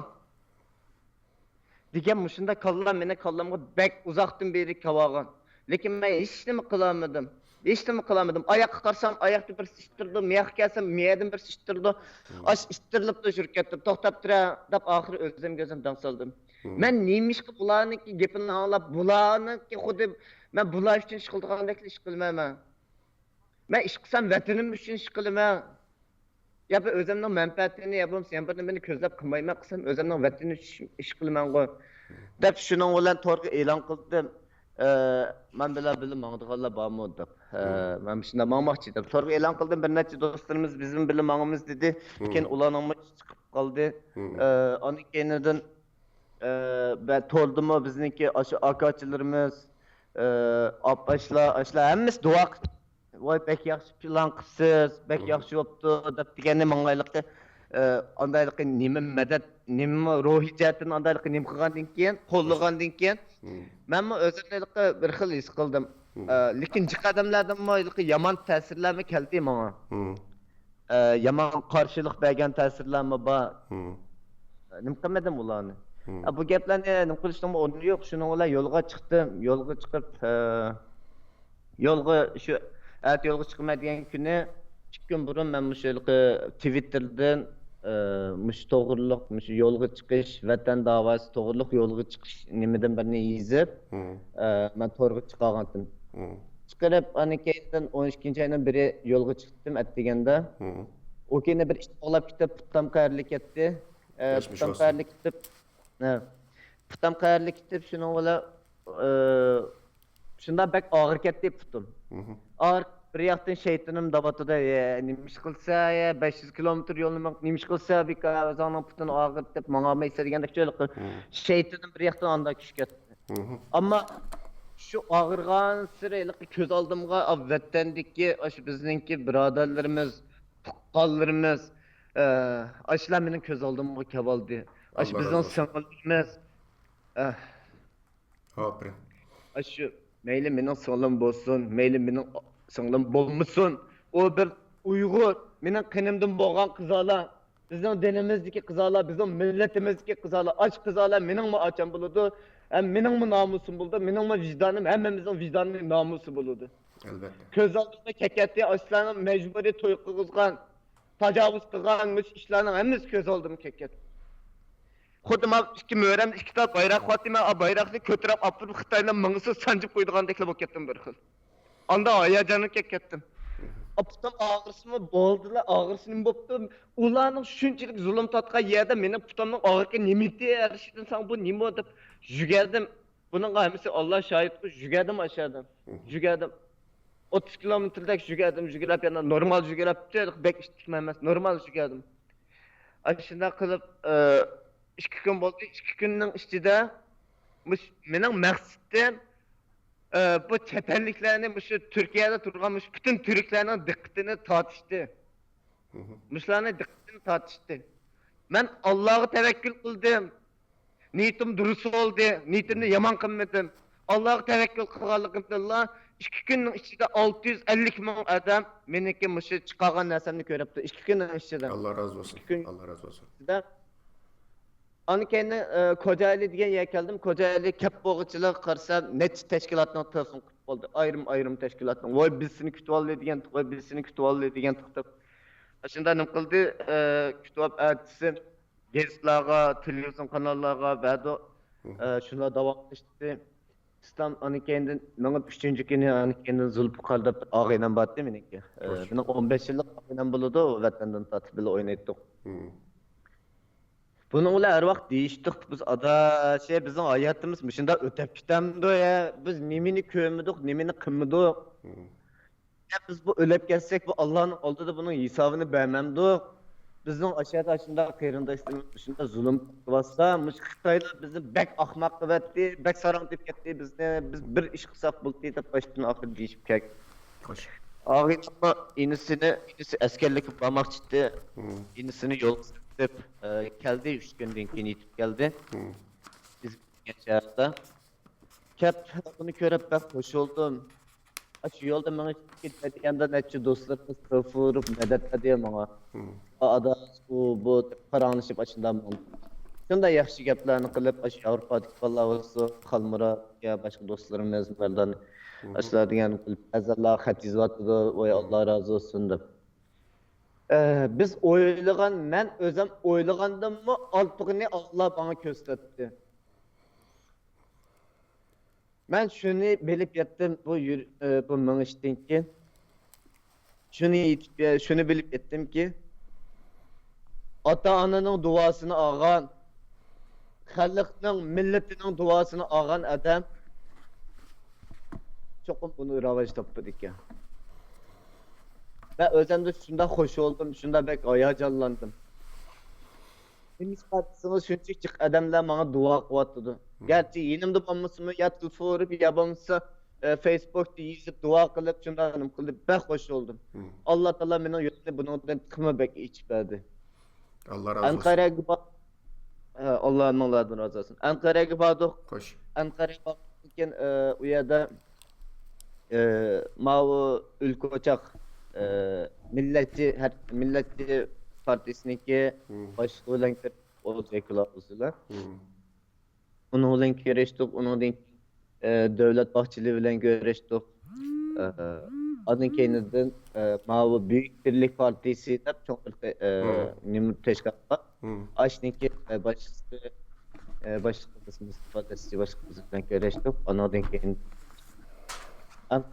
دېگەن مۇشۇنداق كاللا مېنىڭ كاللامغا بەك ئۇزاقتىن بېرى كەۋالغان. لېكىن مەن ھېچنېمە قىلالمىدىم. ھېچنېمە قىلالمىدىم. ئاياققا قارىسام، ئاياقتا بىرسى ئىتتىرىدۇ، مۇياققا كەلسەم، مۇيەردىن بىرسى ئىتتىرىدۇ. ئاش ئىتتىرىلىپلا يۈرۈپ كەتتىم. توختاپ تۇرە، دەپ ئاخىرى ئۆزۈمگە ئۆزۈم داڭ سالدىم. مەن نېمىشقا بۇلارنىڭكى گېپىنى ئاڭلاپ، بۇلارنىڭكى خۇددى مەن بۇلار ئۈچۈن ئىش قىلىدىغاندەكلا ئىش قىلمايمەن. مەن ئىش قىلسام، ۋەتىنىم ئۈچۈن ئىش قىلىمەن. يا بىر ئۆزۈمنىڭ مەنپەئەتىنى، يا بولمىسا يەنە بىر نېمىنى كۆزلەپ قىلمايمەن، قىلسام ئۆزۈمنىڭ ۋەتىنى ئۈچۈن ئىش قىلىمەنغۇ، دەپ شۇنىڭ بىلەن تورغا ئېلان قىلدىم. ئە، مەن بىلەن بىللە ماڭىدىغانلار بارمۇ دەپ. ئە، مەن مۇشۇنداق ماڭماقچى دەپ تورغا ئېلان قىلدىم. بىر نەچچە دوستلىرىمىز بىز بىلەن ماڭىمىز دېدى. لېكىن ئۇلارنىڭمۇ ئىشى چىقىپ قالدى. ئە، ئاندىن كەينىدىن، ئە، بە-، توردىمۇ بىزنىڭكى ئاشۇ ئاكا-ئاچىلىرىمىز، ئە، ئاپا ئاشلار، ئاشلار ھەممىسى دۇئا قىلىپ، ۋاي، بەك ياخشى پىلان قىپسىز، بەك ياخشى بوپتۇ، دەپ دېگەندە ماڭا ھېلىقى، ئە، ئانداق ھېلىقى نېمە مەدەت، نېمە روھىي جەھەتتىن ئانداق ھېلىقى نېمە قىلغاندىن كېيىن، قوللىغاندىن كېيىن، مەنمۇ ئۆزۈمنى ھېلىقى بىر خىل ھېس قىلدىم. ئە، لېكىن جىق ئادەملەردىنمۇ ھېلىقى يامان تەسىرلەرمۇ كەلدى ماڭا. ئە، يامان قارشىلىق بەرگەن تەسىرلەرمۇ بار. نېمە قىلمىدىم ئۇلارنى. ئە، بۇ گەپلەرنى نېمە قىلىشنىڭمۇ ئورنى يوق. شۇنىڭ بىلەن يولغا چىقتىم. يولغا چىقىپ، ئە، يولغا شۇ ئەتە يولغا چىقىمەن دېگەن كۈنى ئىككى كۈن بۇرۇن مەن مۇشۇ ھېلىقى تىۋىتتېردىن، ئە، مۇشۇ توغرۇلۇق، مۇشۇ يولغا چىقىش، ۋەتەن داۋاسى توغرۇلۇق يولغا چىقىش نېمىدىن بىرنى يېزىپ، ئە، مەن تورغا چىقارغانتىم. چىقىرىپ، ئاندىن كەينىدىن ئون ئىككىنچى ئاينىڭ بىرى يولغا چىقتىم ئەتىگەندە. ئۇ كېيىن بىر ئىت قوغلاپ كېتىپ، پۇتام قەھەرلىك كەتتى. ئە، پۇتام قەھەرلىك كېتىپ، ئە، پۇتام قەھەرلىك كېتىپ، شۇنىڭ بىلەن، ئە، شۇنداق بەك ئاغرىپ كەتتى پۇتۇم. ئاغرىپ، بىر ياقتىن شەيتىنىم دەۋاتىدۇ، «ئە، نېمە ئىش قىلسا، يا، بەش يۈز كىلومېتىر يولنى مېڭىپ، نېمە ئىش قىلسا، بىكار ئۆزۈڭنىڭ پۇتۇڭ ئاغرىپ دەپ ماڭالمايسەن» دېگەندەك، شۇ ھېلىقى شەيتىنىم بىر ياقتىن ئانداق كۈچ كەتتى. ئەمما شۇ ئاغرىغانسېرى ھېلىقى كۆز ئالدىمغا، ئا، ۋەتەندىكى، ئاشۇ بىزنىڭكى بۇرادەرلىرىمىز، تۇغقانلىرىمىز، ئە، ئاشۇلار مېنىڭ كۆز ئالدىمغا كېلىۋالدى. ئاشۇ بىزنىڭ سىڭىللىرىمىز، ئە، ئاپىرىن. ئاشۇ مەيلى مېنىڭ سىڭلىم بولسۇن، مەيلى مېنىڭ سىڭلىم بولمىسۇن، ئۇ بىر ئۇيغۇر، مېنىڭ قېنىمدىن بولغان قىزالار، بىزنىڭ دىنىمىزدىكى قىزالار، بىزنىڭ مىللىتىمىزدىكى قىزالار، ئاچ قىزالار مېنىڭمۇ ئاچام بولىدۇ، ھەم مېنىڭمۇ نامۇسۇم بولىدۇ، مېنىڭمۇ ۋىجدانىم، ھەممىمىزنىڭ ۋىجدانى، نامۇسى بولىدۇ. ئەلۋەتتە. كۆز ئالدىمدا كەكەتتى، ئاشۇلارنىڭ مەجبۇرىي توي قىلغۇزغان، تاجاۋۇز قىلغان مۇشۇ ئىشلارنىڭ ھەممىسى كۆز ئالدىمغا كەكەتتى. خۇددى مانا ئىككى مۈرەمدە ئىككى تال بايراق بارتى، مەن ئا بايراقنى كۆتۈرۈپ ئاپىرىپ خىتايلار ماڭسا سانجىپ قويىدىغاندەكلا بولۇپ كەتتىم بىر خىل. ئانداق ھاياجانلىنىپ كەتتىم. ئا پۇتۇم ئاغرىسىمۇ بولدىلا، ئاغرىسا نېمە بوپتۇ؟ ئۇلارنىڭ شۇنچىلىك زۇلۇم تارتقان يەردە مېنىڭ پۇتۇمنىڭ ئاغرىقى نېمىتى؟ ھەر ئىشىدىن ساڭا بۇ نېمە دەپ يۈگەردىم. بۇنىڭغا ھەممىسى ئاللا شاھىتقۇ، يۈگەردىم ئاشۇ يەردىن. يۈگەردىم. ئوتتۇز كىلومېتىردەك يۈگەردىم، يۈگۈرۈپ، يەنە نورمال يۈگۈرۈپ، بەك ئىتتىكمەن ئەمەس، نورمال يۈگەردىم. ئاشۇنداق قىلىپ، ئىككى كۈن بولدى. ئىككى كۈننىڭ ئىچىدە مۇش-، مېنىڭ مەقسىتىم، بۇ چەت ئەللىكلەرنى، مۇشۇ تۈركىيەدە تۇرغان مۇشۇ پۈتۈن تۈركلەرنىڭ دىققىتىنى تارتىشتى. مۇشۇلارنى دىققىتىنى تارتىشتى. مەن ئاللاغا تەۋەككۈل قىلدىم. نىيىتىم دۇرۇس بولدى. نىيىتىمنى يامان قىلمىدىم. ئاللاغا تەۋەككۈل قىلغانلىقىمدىنلا ئىككى كۈننىڭ ئىچىدە ئالتە يۈز ئەللىك مىڭ ئادەم مېنىڭكى مۇشۇ چىقارغان نەرسەمنى كۆرۈپتۇ. ئىككى كۈننىڭ ئىچىدە. ئاللا رازى بولسۇن. ئىككى كۈن ئاللا رازى بولسۇن. ئىچىدە. ئاندىن كېيىن، ئە، كوجائېلى دېگەن يەرگە كەلدىم. كوجائېلى كەپ بولغۇچىلا قارىسام، نەچچە تەشكىلاتنىڭ تېلېفون قىلىپ بولدى. ئايرىم-ئايرىم تەشكىلاتنىڭ. ۋاي، بىز سېنى كۈتۈۋالدى دېگەن، ۋاي، بىز سېنى كۈتۈۋالدى دېگەن توختاپ. ئاشۇنداق نېمە قىلدى؟ ئە، كۈتۈۋاپ ئەتىسى گېزىتلارغا، تېلېۋىزىيون قاناللارغا بەردۇق. ئە، شۇلار داۋاملاشتى. ئىسلام ئاندىن كېيىندىن مېڭىپ، ئۈچىنچى كۈنى ئاندىن كېيىندىن زۇلپىقار دەپ ئاغىنەم بارتى مېنىڭكى. ئە، مېنىڭ ئون بەش يىللىق ئاغىنەم بولىدۇ، ۋەتەندىن تارتىپ بىللە ئوينايتتۇق. بۇنىڭ بىلەن ھەر ۋاقىت دېيىشتۇق، بىز ئاداش، بىزنىڭ ھاياتىمىز مۇشۇنداق ئۆتەپ كېتەمدۇ، ھە؟ بىز نېمىنى كۆرمىدۇق، نېمىنى قىلمىدۇق؟ ھە، بىز بۇ ئۆلۈپ كەتسەك، بۇ ئاللانىڭ ئالدىدا بۇنىڭ ھېسابىنى بەرمەمدۇق؟ بىزنىڭ ئاشۇ يەردە ئاشۇنداق قېرىنداشلىرىمىز مۇشۇنداق زۇلۇم قىلىۋاتسا، مۇشۇ خىتايلار بىزنى بەك ئاخماق قىلىۋەتتى، بەك ساراڭ دېيىپ كەتتى بىزنى، بىز بىر ئىش قىلساق بولدى دەپ باشتىن ئاخىر دېيىشىپ كەلدى. خوش. ئاغىنەممۇ ئىنىسىنى، ئىنىسى ئەسكەرلىككە بارماقچى ئىدى. ئىنىسىنى يولغا سېلىپ، ئە، كەلدى، ئۈچ كۈندىن كېيىن يېتىپ كەلدى. بىز كەلگەن شەھەردە. كەپ، بۇنى كۆرۈپ بەك خوش بولدۇم. ئاشۇ يولدا مېڭىشتىن كېيىن دېگەندە نەچچە دوستلىرىمىز تېلېفون ئۇرۇپ مەدەت بەردى ماڭا. ئا، ئاداش، ئۇ، بۇ دەپ پاراڭلىشىپ ئاشۇنداق ماڭدۇق. شۇنداق ياخشى گەپلەرنى قىلىپ، ئاشۇ ياۋروپادىكى بالىلار بولسا، خالمۇرات يا باشقا دوستلىرىمىز، مەردان، ئاشۇلار دېگەن قىلىپ، بەزىلەر خەت يېزىۋاتىدۇ، ۋاي، ئاللا رازى بولسۇن دەپ. ئە، بىز ئويلىغان، مەن ئۆزۈم ئويلىغاندىنمۇ ئارتۇقىنى ئاللا ماڭا كۆرسەتتى. مەن شۇنى بىلىپ يەتتىم، بۇ يۈر-، ئە، بۇ مېڭىشتىن كېيىن. شۇنى يېتىپ، شۇنى بىلىپ يەتتىمكى، ئاتا-ئانىنىڭ دۇئاسىنى ئالغان، خەلقنىڭ، مىللىتىنىڭ دۇئاسىنى ئالغان ئادەم چوقۇم بۇنى راۋاج تاپىدىكەن. مەن ئۆزۈمدە شۇنداق خوش بولدۇم، شۇنداق بەك ھاياجانلاندىم. نېمىشقا دېسىڭىز، شۇنچىلىك جىق ئادەملەر ماڭا دۇئا قىلىۋاتىدۇ. گەرچە يېنىمدا بولمىسىمۇ، يا تېلېفون ئۇرۇپ، يا بولمىسا، ئە، فېيسبۇكتا يېزىپ، دۇئا قىلىپ، شۇنداق نېمە قىلدى، بەك خوش بولدۇم. ئاللا تائالا مېنىڭ يولۇمنى بۇنىڭدىن تېخىمۇ بەك ئېچىپ بەردى. ئاللا رازى بولسۇن. ئەنقەرەگە بار-، ئە، ئاللا مىڭلاردىن رازى بولسۇن. ئەنقەرەگە باردۇق. خوش. ئەنقەرەگە باردۇق كېيىن، ئە، ئۇ يەردە، ئە، ماۋۇ ئۈلكە ئوچاق، ئە، مىللەتچى، ھەر، مىللەتچى پارتىيىسىنىڭكى باشلىقى بىلەن كۆرۈشتۇق، ئوزبېكلار بولسىلا. ئۇنىڭ بىلەن كۆرۈشتۇق، ئۇنىڭدىن كېيىن، ئە، دۆلەت باخچىلى بىلەن كۆرۈشتۇق. ئە، ئاندىن كېيىندىن، ئە، ماۋۇ بۈيۈك بىرلىك پارتىيىسى دەپ چوڭ بىر تە-، ئە، نېمە تەشكىلات بار. ئاشۇنىڭكى، ئە، باشلىقى، ئە، باشلىقىمىز مۇستاپا دەستىچى باشلىقىمىز بىلەن كۆرۈشتۇق. ئانىڭدىن كېيىن ئەن-،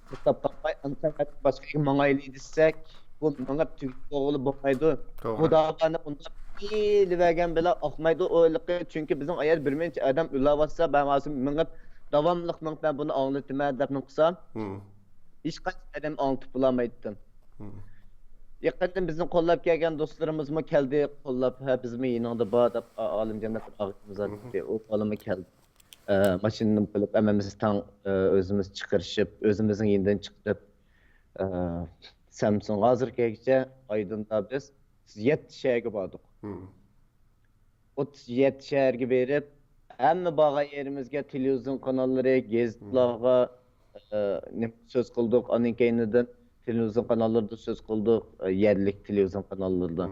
توختاپ قالماي، ئەنقەرەدىن باشقا يەرگە ماڭايلى دېسەك، بۇ مېڭىپ تۈگىتىپ بولغىلى بولمايدۇ. توغرا. مۇداپىئەنى ئۇنداق ئېلىۋەرگەن بىلەن ئاقمايدۇ ئۇ ھېلىقى. چۈنكى بىزنىڭ ئايەر بىر مۇنچە ئادەم ئۆلۈۋاتسا، مەن ھازىر مېڭىپ داۋاملىق مېڭىپ مەن بۇنى ئاڭلىتىمەن دەپ قىلسام، ھېچقايسى ئادەم ئاڭلىتىپ بولالمايتتىم. يېقىندىن بىزنى قوللاپ كەلگەن دوستلىرىمىزمۇ كەلدى، قوللاپ، ھە، بىزمۇ يېنىڭدا بار دەپ، ئا-، ئالىمجان دەپ بىر ئاغىنىمىز بار ئىدى، ئۇ بالىمۇ كەلدى. ئە، ماشىنىنى قىلىپ، ھەممىمىز تەڭ، ئە، ئۆزىمىز چىقىرىشىپ، ئۆزىمىزنىڭ يېنىدىن چىقىرىپ، ئە، سامسۇڭ ھازىرغىچە ئايدىڭدا بىز يەتتە شەھەرگە باردۇق. ئوتتۇز يەتتە شەھەرگە بېرىپ، ھەممە بارغان يېرىمىزگە تېلېۋىزىيون قاناللىرى، گېزىتلارغا، ئە، نېمە سۆز قىلدۇق. ئاندىن كەينىدىن تېلېۋىزىيون قاناللىرىدا سۆز قىلدۇق، ئە، يەرلىك تېلېۋىزىيون قاناللىرىدا.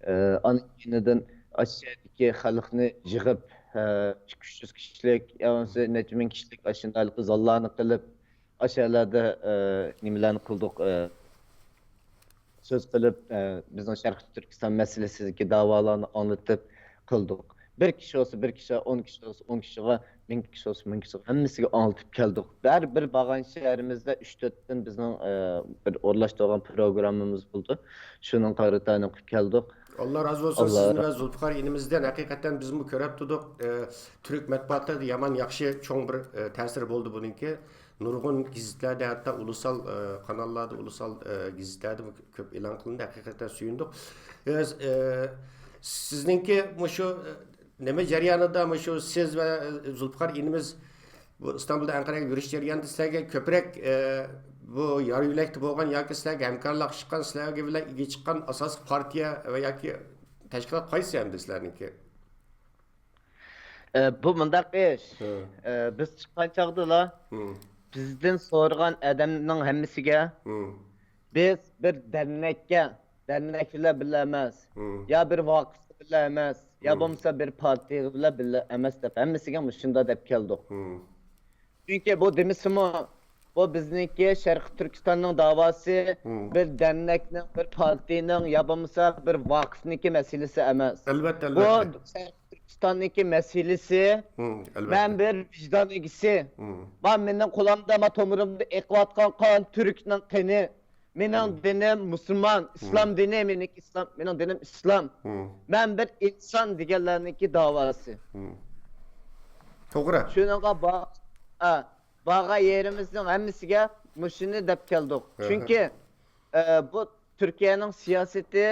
ئە، ئاندىن كەينىدىن ئاشۇ يەردىكى خەلقنى يىغىپ، ئە، ئىككى يۈز كىشىلىك، يا بولمىسا نەچچە مىڭ كىشىلىك ئاشۇنداق زاللارنى قىلىپ، ئاشۇ يەرلەردە، ئە، نېمىلەرنى قىلدۇق، ئە، سۆز قىلىپ، ئە، بىزنىڭ شەرقىي تۈركىستان مەسىلىسىدىكى داۋالارنى ئاڭلىتىپ قىلدۇق. بىر كىشى بولسا بىر كىشى، ئون كىشى بولسا ئون كىشىغا، مىڭ كىشى بولسا مىڭ كىشىغا، ھەممىسىگە ئاڭلىتىپ كەلدۇق. ھەر بىر بارغان شەھىرىمىزدە ئۈچ تۆتتىن بىزنىڭ، ئە، بىر ئورۇنلاشتۇرغان پروگراممىمىز بولدى. شۇنىڭغا قارىتا قىلىپ كەلدۇق. ئاللا رازى بولسۇن سىزدىن ۋە زۇلپىقار ئىنىمىزدىن. ھەقىقەتەن بىزمۇ كۆرۈپ تۇردۇق. ئە، تۈرك مەتبۇئاتلىرىدا يامان ياخشى چوڭ بىر، ئە، تەسىرى بولدى بۇنىڭكى. نۇرغۇن گېزىتلەردە، ھەتتا ئۇلۇسال، ئە، قاناللاردا، ئۇلۇسال، ئە، گېزىتلەردە كۆپ ئېلان قىلىندى. ھەقىقەتەن سۆيۈندۇق. ئە، ئە، سىزنىڭكى مۇشۇ، ئە، نېمە جەريانىدا مۇشۇ سىز ۋە، ئە، زۇلپىقار ئىنىمىز بۇ ئىستانبۇلدا ئەنقەرەگە يۈرۈش جەريانىدا سىلەرگە كۆپرەك، ئە، بۇ يار يۆلەكتە بولغان ياكى سىلەرگە ھەمكارلاشقان، سىلەرگە بىلەن ئىگە چىققان ئاساسلىق پارتىيە ۋە ياكى تەشكىلات قايسى ئەمدى سىلەرنىڭكى؟ ئە، بۇ مۇنداق ئىش. ئە، بىز چىققان چاغدىلا بىزدىن سورىغان ئادەمنىڭ ھەممىسىگە بىز بىر دەرنەككە، دەرنەك بىلەن بىللە ئەمەس، يا بىر ۋاقىف بىلەن ئەمەس، يا بولمىسا بىر پارتىيە بىلەن بىللە ئەمەس دەپ ھەممىسىگە مۇشۇنداق دەپ كەلدۇق. چۈنكى بۇ دېمىسىمۇ، بۇ بىزنىڭكى شەرقىي تۈركىستاننىڭ داۋاسى، بىر دەرنەكنىڭ، بىر پارتىيىنىڭ يا بولمىسا بىر ۋاقىفنىڭكى مەسىلىسى ئەمەس. ئەلۋەتتە، بۇ ئەلۋەتتە. شەرقىي تۈركىستاننىڭكى مەسىلىسى. مەن بىر ۋىجدان ئىگىسى. ما مېنىڭ قولۇمدا، ما تومۇرۇمدا ئېقىۋاتقان قان تۈركنىڭ قېنى. مېنىڭ دىنىم مۇسۇلمان، ئىسلام دىنى، مېنىڭكى ئىسلام، مېنىڭ دىنىم ئىسلام. مەن بىر ئىنسان دېگەنلەرنىڭكى داۋاسى. توغرا. شۇنىڭغا با-، ئا، بارغان يېرىمىزنىڭ ھەممىسىگە مۇشۇنى دەپ كەلدۇق. چۈنكى، ئە، بۇ تۈركىيەنىڭ سىياسىتى،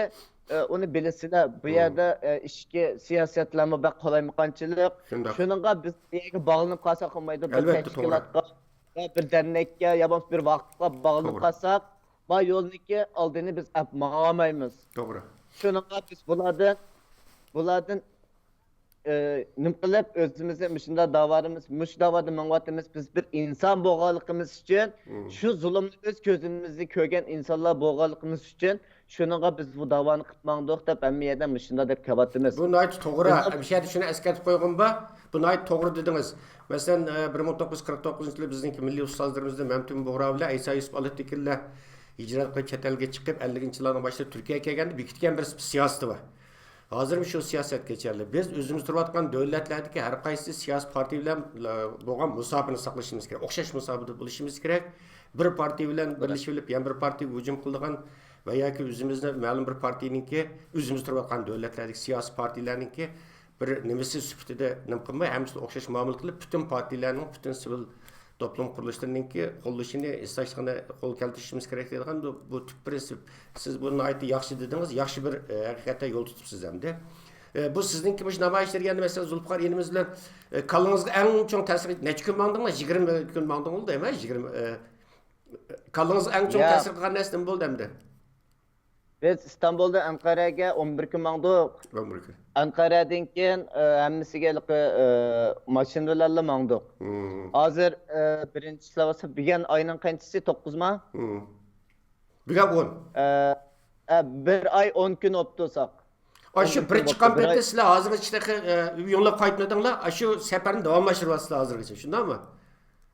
ئە، ئۇنى بىلىسىلەر. بۇ يەردە، ئە، ئىچكى سىياسەتلەرمۇ بەك قالايمىقانچىلىق. شۇنداق. شۇنىڭغا بىز بۇ يەرگە باغلىنىپ قالساق بولمايدۇ. بىر ئەلۋەتتە، توغرا. تەشكىلاتقا، بىر دەرنەككە يا بولمىسا بىر ۋاقىتقا باغلىنىپ قالساق، ما يولنىكى ئالدىنى بىز ئەپ ماڭالمايمىز. توغرا. شۇنىڭغا بىز بۇلاردىن، بۇلاردىن، ئى، نېمە قىلىپ ئۆزىمىزنى مۇشۇنداق داۋادىمىز، مۇشۇ داۋادا مېڭىۋاتىمىز. بىز بىر ئىنسان بولغانلىقىمىز ئۈچۈن، شۇ زۇلۇمنى ئۆز كۆزىمىزدە كۆرگەن ئىنسانلار بولغانلىقىمىز ئۈچۈن، شۇنىڭغا بىز بۇ داۋانى قىلىپ ماڭدۇق دەپ ھەممە يەردە مۇشۇنداق دەپ كېلىۋاتىمىز. بۇ ناھايىتى توغرا. بىزنىڭ مۇشۇ يەردە شۇنى ئەسكەرتىپ قويغۇم بار. بۇ ناھايىتى توغرا دېدىڭىز. مەسىلەن، ئە، بىر مىڭ توققۇز يۈز قىرىق توققۇزىنچى يىلى بىزنىڭكى مىللىي ئۇستازلىرىمىزدىن مەمتىمىن بۇغرا بىلەن ئەيسا يۈسۈپ ئالاتېكىنلەر ھىجرەت قىلىپ چەت ئەلگە چىقىپ، ئەللىكىنچى يىللارنىڭ باشىدا تۈركىيەگە كەلگەندە بېكىتكەن بىر سىياسىتى بار. ھازىرمۇ شۇ سىياسەت كېچەرلىك. بىز ئۆزىمىز تۇرۇۋاتقان دۆلەتلەردىكى ھەر قايسى سىياسىي پارتىيە بىلەن، ئە، بولغان مۇساپىنى ساقلىشىمىز كېرەك. ئوخشاش مۇساپىدە بولۇشىمىز كېرەك. بىر پارتىيە بىلەن بىرلىشىۋېلىپ، يەنە بىر پارتىيەگە ھۇجۇم قىلىدىغان ۋە ياكى ئۆزىمىزنى مەلۇم بىر پارتىيىنىڭكى، ئۆزىمىز تۇرۇۋاتقان دۆلەتلەردىكى سىياسىي پارتىيىلەرنىڭكى بىر نېمىسى سۈپىتىدە نېمە قىلماي، ھەممىسىنى ئوخشاش مۇئامىلە قىلىپ، پۈتۈن پارتىيىلەرنىڭ، پۈتۈن سىۋىل توپلۇم قۇرۇلۇشلىرىنىڭكى قوللىشىنى، ھېسداشلىقىنى قولغا كەلتۈرۈشىمىز كېرەك دەيدىغان بۇ، بۇ تۈپ پىرىنسىپ. سىز بۇنى ناھايىتى ياخشى دېدىڭىز، ياخشى بىر، ئە، ھەقىقەتەن يول تۇتۇپسىز ئەمدى. ئە، بۇ سىزنىڭكى مۇشۇ نامايىش جەريانىدا، مەسىلەن، زۇلپىقار ئىنىمىز بىلەن، ئە، كاللىڭىزغا ئەڭ چوڭ تەسىر، نەچچە كۈن ماڭدىڭلار؟ يىگىرمە كۈن ماڭدىڭلار دەيمەن، يىگىرمە، ئە، كاللىڭىزغا ئەڭ چوڭ ياق. تەسىر قىلغان نەرسە نېمە بولدى ئەمدى؟ بىز ئىستانبۇلدىن ئەنقەرەگە ئون بىر كۈن ماڭدۇق. ئون بىر كۈن. ئەنقەرەدىن كېيىن، ئە، ھەممىسىگە ھېلىقى، ئە، ماشىنا بىلەنلا ماڭدۇق. ھازىر، ئە، بىرىنچىسى بولسا بۈگۈن ئاينىڭ قانچىسى؟ توققۇزما؟ بۈگۈن ئون. ئە، ئە، بىر ئاي ئون كۈن بوپتۇ ساق. ئاشۇ بىر چىققان پېتى سىلەر ھازىرغىچە تېخى، ئە، ئۆيۈڭلارغا قايتمىدىڭلار، ئاشۇ سەپەرنى داۋاملاشتۇرۇۋاتىسىلەر ھازىرغىچە، شۇنداقمۇ؟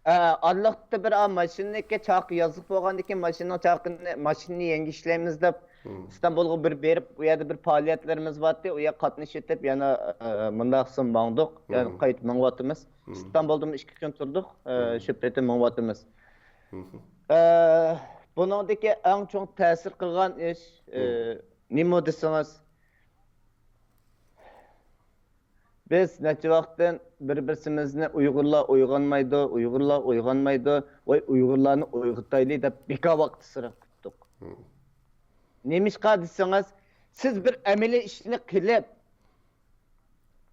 ئە، ئارىلىقتا بىر، ئا، ماشىنىنىڭكى چاقى يازلىق بولغاندىن كېيىن ماشىنىنىڭ چاقىنى، ماشىنىنى يەڭگە ئىشلەيمىز دەپ ئىستانبۇلغا بىر بېرىپ، ئۇ يەردە بىر پائالىيەتلىرىمىز بارتتى، ئۇ يەرگە قاتنىشىپ ئۆتۈپ يەنە، ئە، مۇنداق قىسىم ماڭدۇق، يەنە قايتىپ مېڭىۋاتىمىز. ئىستانبۇلدىمۇ ئىككى كۈن تۇردۇق، ئە، شۇ پېتى مېڭىۋاتىمىز. ئە، بۇنىڭدىكى ئەڭ چوڭ تەسىر قىلغان ئىش، ئە، نېمە دېسىڭىز، بىز نەچچە ۋاقىتتىن بىر-بىرسىمىزنى ئۇيغۇرلار ئويغانمايدۇ، ئۇيغۇرلار ئويغانمايدۇ، ۋاي ئۇيغۇرلارنى ئويغىتايلى دەپ بىكار ۋاقىت ئىسراپ قىپتۇق. نېمىشقا دېسىڭىز، سىز بىر ئەمەلىي ئىشنى قىلىپ،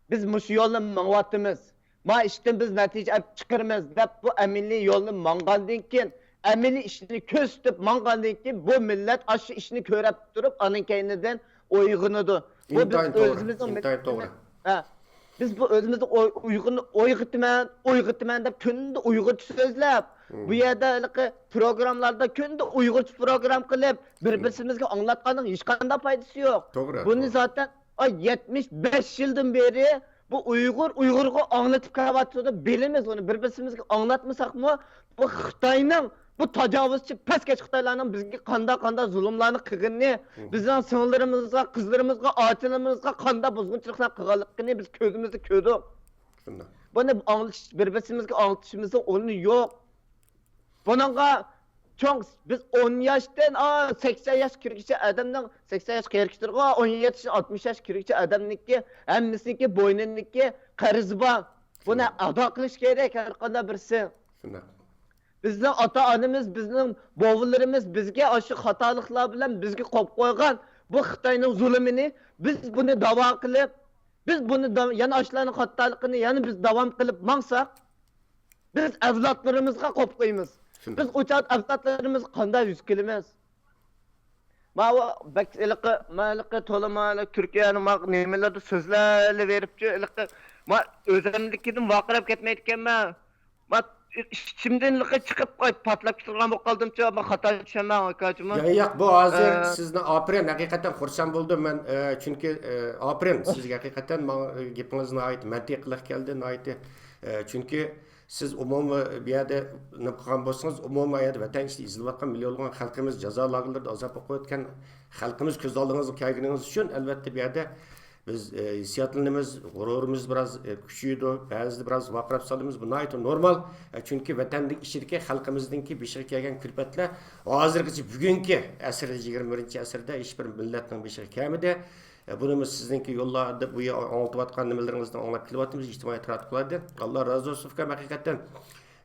بىز مۇشۇ يولنى ماڭىۋاتىمىز، ما ئىشتىن بىز نەتىجە ئېلىپ چىقىرمىز دەپ بۇ ئەمەلىي يولنى ماڭغاندىن كېيىن، ئەمەلىي ئىشنى كۆرسىتىپ ماڭغاندىن كېيىن، بۇ مىللەت ئاشۇ ئىشنى كۆرۈپ تۇرۇپ، ئانىڭ كەينىدىن ئويغىنىدۇ. بۇ بىز ئىنتايىن توغرا، ئۆزىمىزنىڭ ئىنتايىن توغرا. ھە، بىز بۇ ئۆزىمىزنى ئوي-، ئويغىن-، ئويغىتىمەن، ئويغىتىمەن دەپ كۈندە ئۇيغۇرچە سۆزلەپ، بۇ يەردە ھېلىقى پروگراممىلاردا كۈندە ئۇيغۇرچە پروگرام قىلىپ، بىر بىرسىمىزگە ئاڭلاتقاننىڭ ھېچقانداق پايدىسى يوق. توغرا، بۇنى توغرا. زاتەن، ئاي، يەتمىش بەش يىلدىن بېرى بۇ ئۇيغۇر ئۇيغۇرغا ئاڭلىتىپ كېلىۋاتىدۇ، بىلىمىز ئۇنى. بىر بىرسىمىزگە ئاڭلاتمىساقمۇ، بۇ خىتاينىڭ، بۇ تاجاۋۇزچى پەسكەش خىتايلارنىڭ بىزگە قانداق قانداق زۇلۇملارنى قىلغىنىنى، بىزنىڭ سىڭىللىرىمىزغا، قىزلىرىمىزغا، ئاچىلىرىمىزغا قانداق بۇزغۇنچىلىقلار قىلغانلىقىنى بىز كۆزىمىزدە كۆردۇق. شۇنداق. بۇنى ئاڭلىتىش، بىر بىرسىمىزگە ئاڭلىتىشىمىزنىڭ ئورنى يوق. بۇنىڭغا چوڭ، بىز ئون ياشتىن، ئا، سەكسەن ياش كىرگۈچە ئادەمنىڭ، سەكسەن ياش كىرگۈچىدىغۇ، ئون يەتتە ياش، ئاتمىش ياش كىرگۈچە ئادەمنىڭكى، ھەممىسىنىڭكى بوينىدىكى قەرزى بار. بۇنى شۇنداق. ئادا قىلىش كېرەك ھەر قانداق بىرسى. شۇنداق. بىزنىڭ ئاتا-ئانىمىز، بىزنىڭ بوۋىلىرىمىز بىزگە ئاشۇ خاتالىقلار بىلەن بىزگە قويۇپ قويغان بۇ خىتاينىڭ زۇلۇمىنى بىز بۇنى داۋا قىلىپ، بىز بۇنى دا-، يەنە ئاشۇلارنىڭ خاتالىقىنى يەنە بىز داۋام قىلىپ ماڭساق، بىز ئەۋلادلىرىمىزغا قويۇپ قويىمىز. شۇنداق. بىز ئۇ چاغدا ئەۋلادلىرىمىزغا قانداق يۈز كېلىمىز؟ ماۋۇ بەك ھېلىقى، مەن ھېلىقى تولىمۇ ھېلىقى تۈركىيەنىڭ ماۋۇ نېمىلەردە سۆزلەۋېرىپچۇ، ھېلىقى ما ئۆزەملىكىدىن ۋارقىراپ كەتمەيدىكەنمەن. ما ئىچىمدىن ھېلىقى چىقىپ، قاي، پارتلاپ كېتىدىغان بولۇپ قالدىمچۇ، ما خاتا چۈشەنمەڭ، ئاكاجىمۇ. ياق، ياق، بۇ ھازىر ئە، سىزنى ئاپىرىن، ھەقىقەتەن خۇرسەن بولدۇم مەن، ئە، چۈنكى، ئە، ئاپىرىن سىزگە، ھەقىقەتەن ماڭا، ئە، گېپىڭىز ناھايىتى مەنتىقلىق كەلدى، ناھايىتى، ئە، چۈنكى سىز ئومۇمىي بۇ يەردە نېمە قىلغان بولسىڭىز، ئومۇمىي يەردە ۋەتەن ئىچىدە ئېزىلىۋاتقان مىليونلىغان خەلقىمىز، جازا لاگېرلىرىدا ئازاب ئوقۇۋەتكەن خەلقىمىز كۆز ئالدىڭىزغا كەلگىنىڭىز ئۈچۈن، ئەلۋەتتە، بۇ يەردە بىز، ئە، ھېسسىياتلىنىمىز، غۇرۇرىمىز بىراز، ئە، كۈچىيىدۇ، بەزىدە بىراز ۋارقىراپ سالىمىز، بۇ ناھايىتى نورمال. ئە، چۈنكى ۋەتەننىڭ ئىچىدىكى خەلقىمىزنىڭكى بېشىغا كەلگەن كۈلپەتلەر ھازىرغىچە، بۈگۈنكى ئەسىردە، يىگىرمە بىرىنچى ئەسىردە ھېچبىر مىللەتنىڭ بېشىغا كەلمىدى. ئە، بۇنىمۇ سىزنىڭكى يوللاردا بۇ يە-، ئاڭلىتىۋاتقان نېمىلىرىڭىزدىن ئاڭلاپ كېلىۋاتىمىز، ئىجتىمائىي تاراتقۇلاردىن. ئاللا رازى بولسۇن، ئۇكام، ھەقىقەتەن،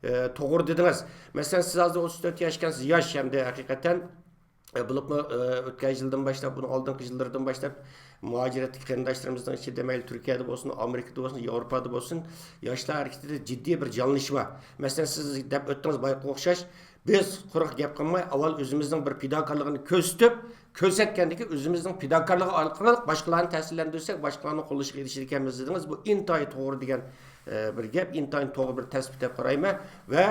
ئە، توغرا دېدىڭىز. مەسىلەن، سىز ھازىر ئوتتۇز تۆت ياش ئىكەنسىز، ياش ھەمدە ھەقىقەتەن، ئە، بولۇپمۇ، ئە، ئۆتكەن يىلدىن باشلاپ، بۇنىڭ ئالدىنقى يىللىرىدىن باشلاپ مۇھاجىرەتتىكى قېرىنداشلىرىمىزنىڭ ئىچىدە، مەيلى تۈركىيەدە بولسۇن، ئامېرىكىدا بولسۇن، ياۋروپادا بولسۇن، ياشلار ھەرىكىتىدە جىددىي بىر جانلىنىش بار. مەسىلەن، سىز دەپ ئۆتتىڭىز بايىقىغا ئوخشاش، بىز قۇرۇق گەپ قىلماي، ئاۋۋال ئۆزىمىزنىڭ بىر پىداكارلىقىنى كۆرسىتىپ، كۆرسەتكەندىن كېيىن ئۆزىمىزنىڭ پىداكارلىقى ئارقىلىق باشقىلارنى تەسىرلەندۈرسەك، باشقىلارنىڭ قوللىشىغا ئېرىشىدىكەنمىز دېدىڭىز. بۇ ئىنتايىن توغرا دېگەن، ئە، بىر گەپ، ئىنتايىن توغرا بىر تەسپىيات دەپ قارايمەن. ۋە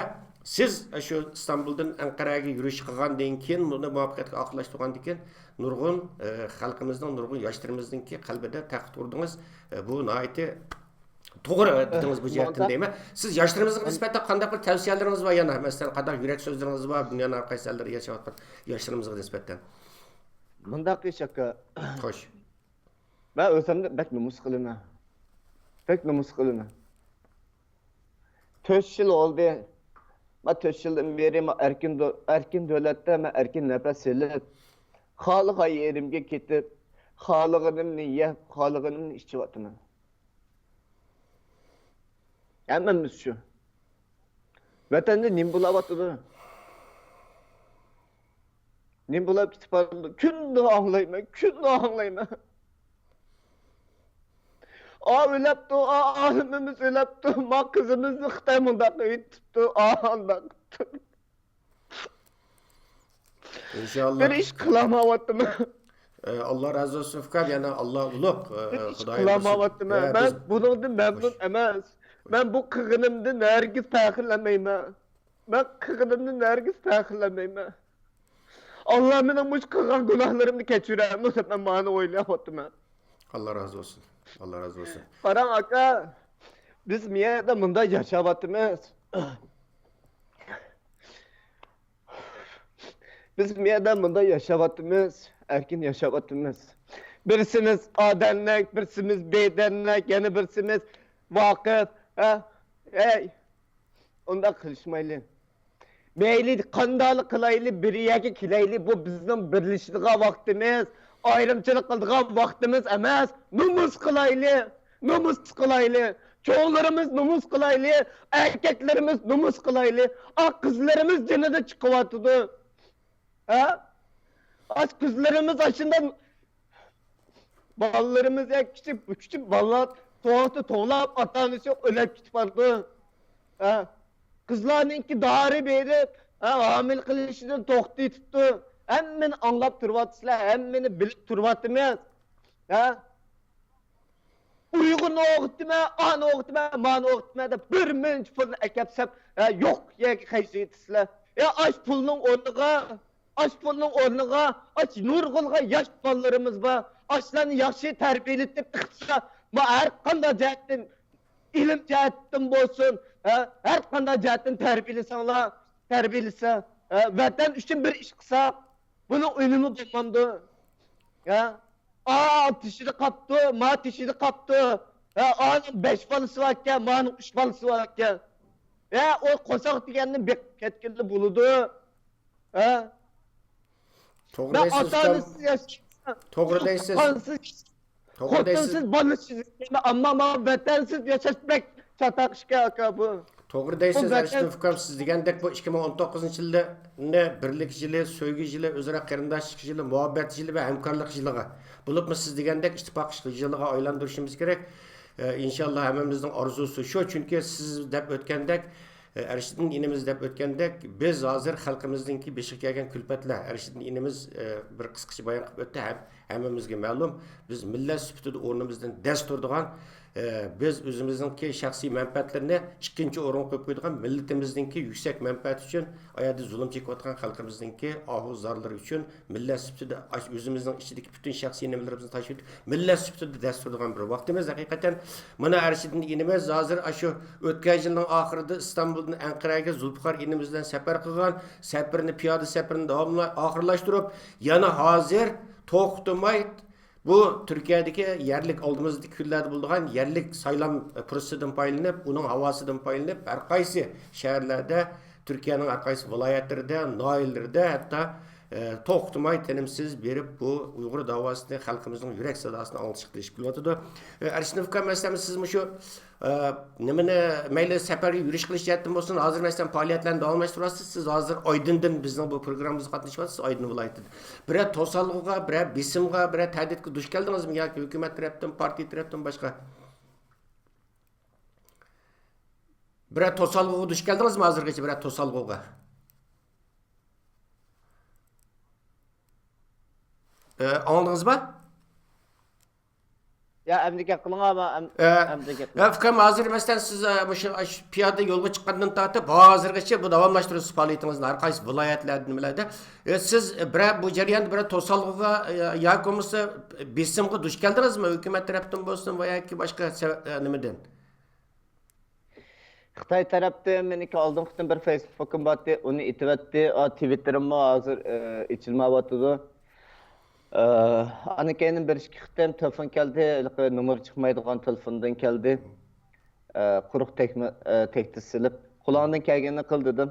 سىز شۇ ئىستانبۇلدىن ئەنقەرەگە يۈرۈش قىلغاندىن كېيىن، بۇنى مۇۋەپپەقىيەتكە ئاخىرلاشتۇرغاندىن كېيىن، نۇرغۇن، ئە، خەلقىمىزنىڭ، نۇرغۇن ياشلىرىمىزنىڭكى قەلبىدە تەخت قۇردىڭىز. ئە، بۇ ناھايىتى توغرا دېدىڭىز بۇ جەھەتتىن دەيمەن. سىز ياشلىرىمىزغا نىسبەتەن قانداق بىر تەۋسىيەلىرىڭىز بار يەنە؟ مەسىلەن، قانداق يۈرەك سۆزلىرىڭىز بار دۇنيانىڭ ھەر قايسى ئەللىرىدە ياشاۋاتقان ياشلىرىمىزغا نىسبەتەن؟ مۇنداق ئىش ئاكا. خوش. مەن ئۆزۈمنى بەك نومۇس قىلىمەن. بەك نومۇس قىلىمەن. تۆت يىل بولدى. مەن تۆت يىلدىن بېرى مەن ئەركىن دۆ-، ئەركىن دۆلەتتە مەن ئەركىن نەپەس ئېلىپ، خالىغان يېرىمگە كېتىپ، خالىغىنىمنى يەپ، خالىغىنىمنى ئىچىۋاتىمەن. ھەممىمىز شۇ. ۋەتەندە نېمە بولاۋاتىدۇ؟ نېمە بولاپ كېتىپ بارىدۇ؟ كۈندە ئاڭلايمەن، كۈندە ئاڭلايمەن. ئا ئۆلەپتۇ، ئا ئالىمىمىز ئۆلەپتۇ، ما قىزىمىزنى خىتاي مۇنداق ئۆيتۈپتۇ، ئا ئانداق. ئىنشاللا. بىر ئىش قىلالمايۋاتىمەن. ئە، ئاللا رازى بولسۇن ئۇكام، يەنە ئاللا ئۇلۇغ. ئە، بىر ئىش قىلالمايۋاتىمەن. مەن بۇنىڭدىن مەمنۇن ئەمەس. مەن بۇ قىلغىنىمدىن ھەرگىز پەخىرلەنمەيمەن. مەن قىلغىنىمدىن ھەرگىز پەخىرلەنمەيمەن. ئاللا مېنىڭ مۇشۇ قىلغان گۇناھلىرىمنى كەچۈرەرمۇ دەپ مەن مانا ئويلاۋاتىمەن. ئاللا رازى بولسۇن. ئاللا رازى بولسۇن. قاراڭ ئاكا، بىز مۇ يەردە مۇنداق ياشاۋاتىمىز. بىز مۇ يەردە مۇنداق ياشاۋاتىمىز، ئەركىن ياشاۋاتىمىز. بىرسىمىز ئا دەرنەك، بىرسىمىز بې دەرنەك، يەنە بىرسىمىز ۋاقىپ. ھە؟ ھەي، ئۇنداق قىلىشمايلى. مەيلى قانداقلا قىلايلى، بىر يەرگە كېلەيلى، بۇ بىزنىڭ بىرلىشىدىغان ۋاقتىمىز، ئايرىمچىلىق قىلىدىغان ۋاقتىمىز ئەمەس، نومۇس قىلايلى. نومۇس قىلايلى. چوڭلىرىمىز نومۇس قىلايلى. ئەركەكلىرىمىز نومۇس قىلايلى. ئا، قىزلىرىمىز جېنىدا چىقىۋاتىدۇ. ھە؟ ئاش قىزلىرىمىز ئاشۇنداق، بالىلىرىمىز يا كىچىك، كىچىك بالىلار توڭلاپ، توڭلاپ، ئاتا-ئانىسى يوق، ئۆلۈپ كېتىپ بارىدۇ. ھە؟ قىزلارنىڭكى دارى بېرىپ، ھە، ھامىلە قىلىشىدىن توختىتىپتۇ. ھەممىنى ئاڭلاپ تۇرۇۋاتىسىلەر، ھەممىنى بىلىپ تۇرۇۋاتىمىز. ھە؟ ئۇيغۇرنى ئوقۇتىمەن، ئانى ئوقۇتىمەن، مانى ئوقۇتىمەن دەپ بىر مۇنچە پۇلنى ئەكەپسەپ، ھە، يوق يەرگە خەجلىۋېتىسىلەر. يا ئاش پۇلنىڭ ئورنىغا، ئاش پۇلنىڭ ئورنىغا، ئاش نۇرغۇنلىغان ياش بالىلىرىمىز بار. ئاشلارنى ياخشى تەربىيەلىتىپ، ئىقتىساد، ما ھەر قانداق جەھەتتىن، ئىلىم جەھەتتىن بولسۇن، ھە، ھەر قانداق جەھەتتىن تەربىيەلىسەڭلار، تەربىيەلىسە، ھە، ۋەتەن ئۈچۈن بىر ئىش قىلسا، بۇنىڭ ئۈنۈمى بولمامدۇ؟ ھە؟ ئا، تېشىدا قاپتۇ، ما تېشىدا قاپتۇ. ھە، ئانىڭ بەش بالىسى باركەن، مانىڭ ئۈچ بالىسى باركەن. ھە، ئۇ قورساق دېگەننى بېقىپ كەتكىلى بولىدۇ. ھە؟ توغرا دەيسىز، ئۇكام. توغرا دەيسىز. توغرا دەيسىز. خوتۇنسىز، بالىسىز، ئەمما مانا ۋەتەنسىز ياشاش بەك چاتاق ئىشكەن، ئاكا، بۇ. توغرا دەيسىز، بۇ ۋەتەن ئەرشىدىن ئۇكام، سىز دېگەندەك بۇ ئىككى مىڭ ئون توققۇزىنچى يىلنى بىرلىك يىلى، سۆيگۈ يىلى، ئۆزئارا قېرىنداشلىق يىلى، مۇھەببەت يىلى ۋە ھەمكارلىق يىلىغا، بولۇپمۇ سىز دېگەندەك ئىتتىپاقلىق يىلىغا ئايلاندۇرۇشىمىز كېرەك. ئە، ئىنشاللا ھەممىمىزنىڭ ئارزۇسى شۇ، چۈنكى سىز دەپ ئۆتكەندەك، ئەرشىدىن ئىنىمىز دەپ ئۆتكەندەك، بىز ھازىر خەلقىمىزنىڭكى بېشىغا كەلگەن كۈلپەتلەر، ئەرشىدىن ئىنىمىز، ئە، بىر قىسقىچە بايان قىلىپ ئۆتتى. ھەم-، ھەممىمىزگە مەلۇم، بىز مىللەت سۈپىتىدە ئورنىمىزدىن دەس تۇرىدىغان، ئە، بىز ئۆزىمىزنىڭكى شەخسىي مەنپەئەتلىرىنى ئىككىنچى ئورۇنغا قويۇپ قويىدىغان، مىللىتىمىزنىڭكى يۈكسەك مەنپەئەتى ئۈچۈن، ئايەردە زۇلۇم چېكىۋاتقان خەلقىمىزنىڭكى ئاھۇ زارلىرى ئۈچۈن مىللەت سۈپىتىدە ئاش-، ئۆزىمىزنىڭ ئىچىدىكى پۈتۈن شەخسىي نېمىلىرىمىزنى تاشلىۋېتىپ، مىللەت سۈپىتىدە دەس تۇرىدىغان بىر ۋاقتىمىز. ھەقىقەتەن مانا ئەرشىدىن ئىنىمىز ھازىر ئاشۇ ئۆتكەن يىلنىڭ ئاخىرىدا ئىستانبۇلدىن ئەنقەرەگە زۇلپىقار ئىنىمىز بىلەن سەپەر قىلغان، سەپىرىنى، پىيادە سەپىرىنى داۋاملا-، ئاخىرلاشتۇرۇپ، يەنە ھازىر توختىماي بۇ تۈركىيەدىكى يەرلىك، ئالدىمىزدىكى كۈنلەردە بولىدىغان يەرلىك سايلام پۇرسىتىدىن پايدىلىنىپ، ئۇنىڭ ھاۋاسىدىن پايدىلىنىپ، ھەر قايسى شەھەرلەردە، تۈركىيەنىڭ ھەر قايسى ۋىلايەتلىرىدە، ناھىيەلىرىدە ھەتتا، ئە، توختىماي، تىنىمسىز بېرىپ، بۇ ئۇيغۇر داۋاسىنى، خەلقىمىزنىڭ يۈرەك ساداسىنى ئاڭلىتىشقا تىرىشىپ كېلىۋاتىدۇ. ئە، ئەرشىن ئۇكام، مەسىلەن، سىز مۇشۇ، ئە، نېمىنى، مەيلى سەپەرگە يۈرۈش قىلىش جەھەتتىن بولسۇن، ھازىر، مەسىلەن، پائالىيەتلەرنى داۋاملاشتۇرۇۋاتىسىز. سىز ھازىر ئايدىندىن بىزنىڭ بۇ پروگراممىمىزغا قاتنىشىۋاتىسىز، ئايدىن ۋىلايىتىدىن. بىرەر توسالغۇغا، بىرەر بېسىمغا، بىرەر تەھدىتكە دۇچ كەلدىڭىزمۇ ياكى ھۆكۈمەت تەرەپتىن، پارتىيە تەرەپتىن باشقا؟ بىرەر توسالغۇغا دۇچ كەلدىڭىزمۇ ھازىرغىچە، بىرەر توسالغۇغا؟ ئە، ئاڭلىدىڭىزمۇ؟ يا، ئەمدى گەپ قىلىڭ، ئەم-، ئە، ئەمدى گەپ قىلىڭ. يا، ئۇكام، ھازىر، مەسىلەن، سىز، ئە، مۇشۇ، ئە، شۇ پىيادە يولغا چىققاندىن تارتىپ ھازىرغىچە بۇ داۋاملاشتۇرىسىز پائالىيىتىڭىزنى ھەر قايسى ۋىلايەتلەردە، نېمىلەردە. ئە، سىز، ئە، بىرەر بۇ جەرياندا بىرەر توسالغۇغا، ئە، ياكى بولمىسا بېسىمغا دۇچ كەلدىڭىزمۇ؟ ھۆكۈمەت تەرەپتىن بولسۇن ۋە ياكى باشقا سەۋەب، ئە، نېمىدىن؟ خىتاي تەرەپتىن مېنىڭكى ئالدىنقى قېتىم بىر فېيسبۇكۇم بارتى، ئۇنى ئېتىۋەتتى. ئا، تىۋىتتېرىممۇ ھازىر، ئە، ئېچىلمايۋاتىدۇ. ئە، ئاندىن كېيىن بىر ئىككى قېتىم تېلېفون كەلدى، ھېلىقى نومۇر چىقمايدىغان تېلېفوندىن كەلدى. ئە، قۇرۇق تەگمە-، ئە، تەگتە سېلىپ، قولۇڭدىن كەلگىنىنى قىل دېدىم.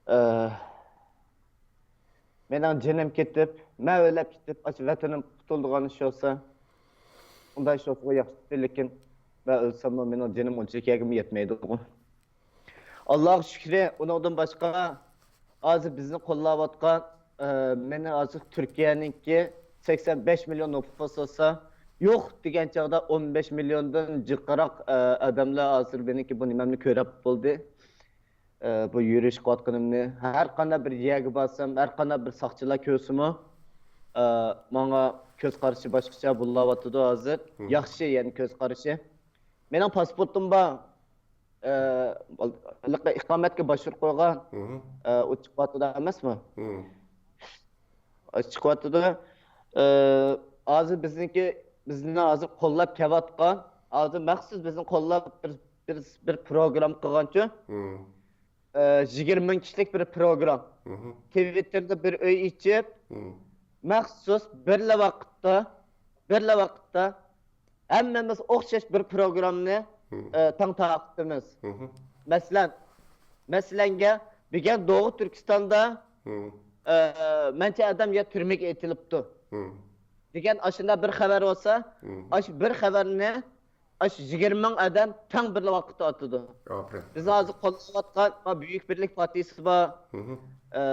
ئە، مېنىڭ جېنىم كېتىپ، مەن ئۆلۈپ كېتىپ، ئاشۇ ۋەتىنىم قۇتۇلىدىغان ئىش بولسا، ئۇنداق ئىش بولسىغۇ ياخشى، لېكىن مەن ئۆلسەممۇ مېنىڭ جېنىم ئۇنچىلىك يەرگىمۇ يەتمەيدىغۇ. ئاللاغا شۈكرى، ئۇنىڭدىن باشقا ھازىر بىزنى قوللاۋاتقان، ئە، مېنى ھازىر تۈركىيەنىڭكى سەكسەن بەش مىليون نوپۇس بولسا، يوق دېگەن چاغدا ئون بەش مىليوندىن جىقراق، ئە، ئادەملەر ھازىر مېنىڭكى بۇ نېمەمنى كۆرۈپ بولدى. ئە، بۇ يۈرۈش قىلىۋاتقىنىمنى، ھەر قانداق بىر يەرگە بارسام، ھەر قانداق بىر ساقچىلار كۆرسىمۇ، ئە، ماڭا كۆز قارىشى باشقىچە بولۇۋاتىدۇ ھازىر. ياخشى، يەنى كۆز قارىشى. مېنىڭ پاسپورتۇم بار. ئە، ھېلىقى ئىقامەتكە باشۋۇرۇپ قويغان. ئە، ئۇ چىقىۋاتىدۇ ئەمەسمۇ؟ ئە، چىقىۋاتىدۇ. ئە، ھازىر بىزنىڭكى، بىزنى ھازىر قوللاپ كېلىۋاتقان، ھازىر مەخسۇس بىزنى قوللاپ بىر، بىر، بىر پروگرامما قىلغانچۇ. ئە، يىگىرمە مىڭ كىشىلىك بىر پروگرام. تىۋىتتېردا بىر ئۆي ئېچىپ، مەخسۇس بىرلا ۋاقىتتا، بىرلا ۋاقىتتا ھەممىمىز ئوخشاش بىر پروگراممىنى، ئە، تەڭ تارقىتىمىز. مەسىلەن، مەسىلەنگە، بۈگۈن دوغۇ تۈركىستاندا، ئە، مەنچە ئادەم يا تۈرمىگە ئېتىلىپتۇ. دېگەن ئاشۇنداق بىر خەۋەر بولسا، ئاشۇ بىر خەۋەرنى ئاشۇ يىگىرمە مىڭ ئادەم تەڭ بىر ۋاقىتتا ئاتىدۇ. بىز ھازىر قوللاۋاتقان ما بۈيۈك بىرلىك پارتىيىسى بار. ئە،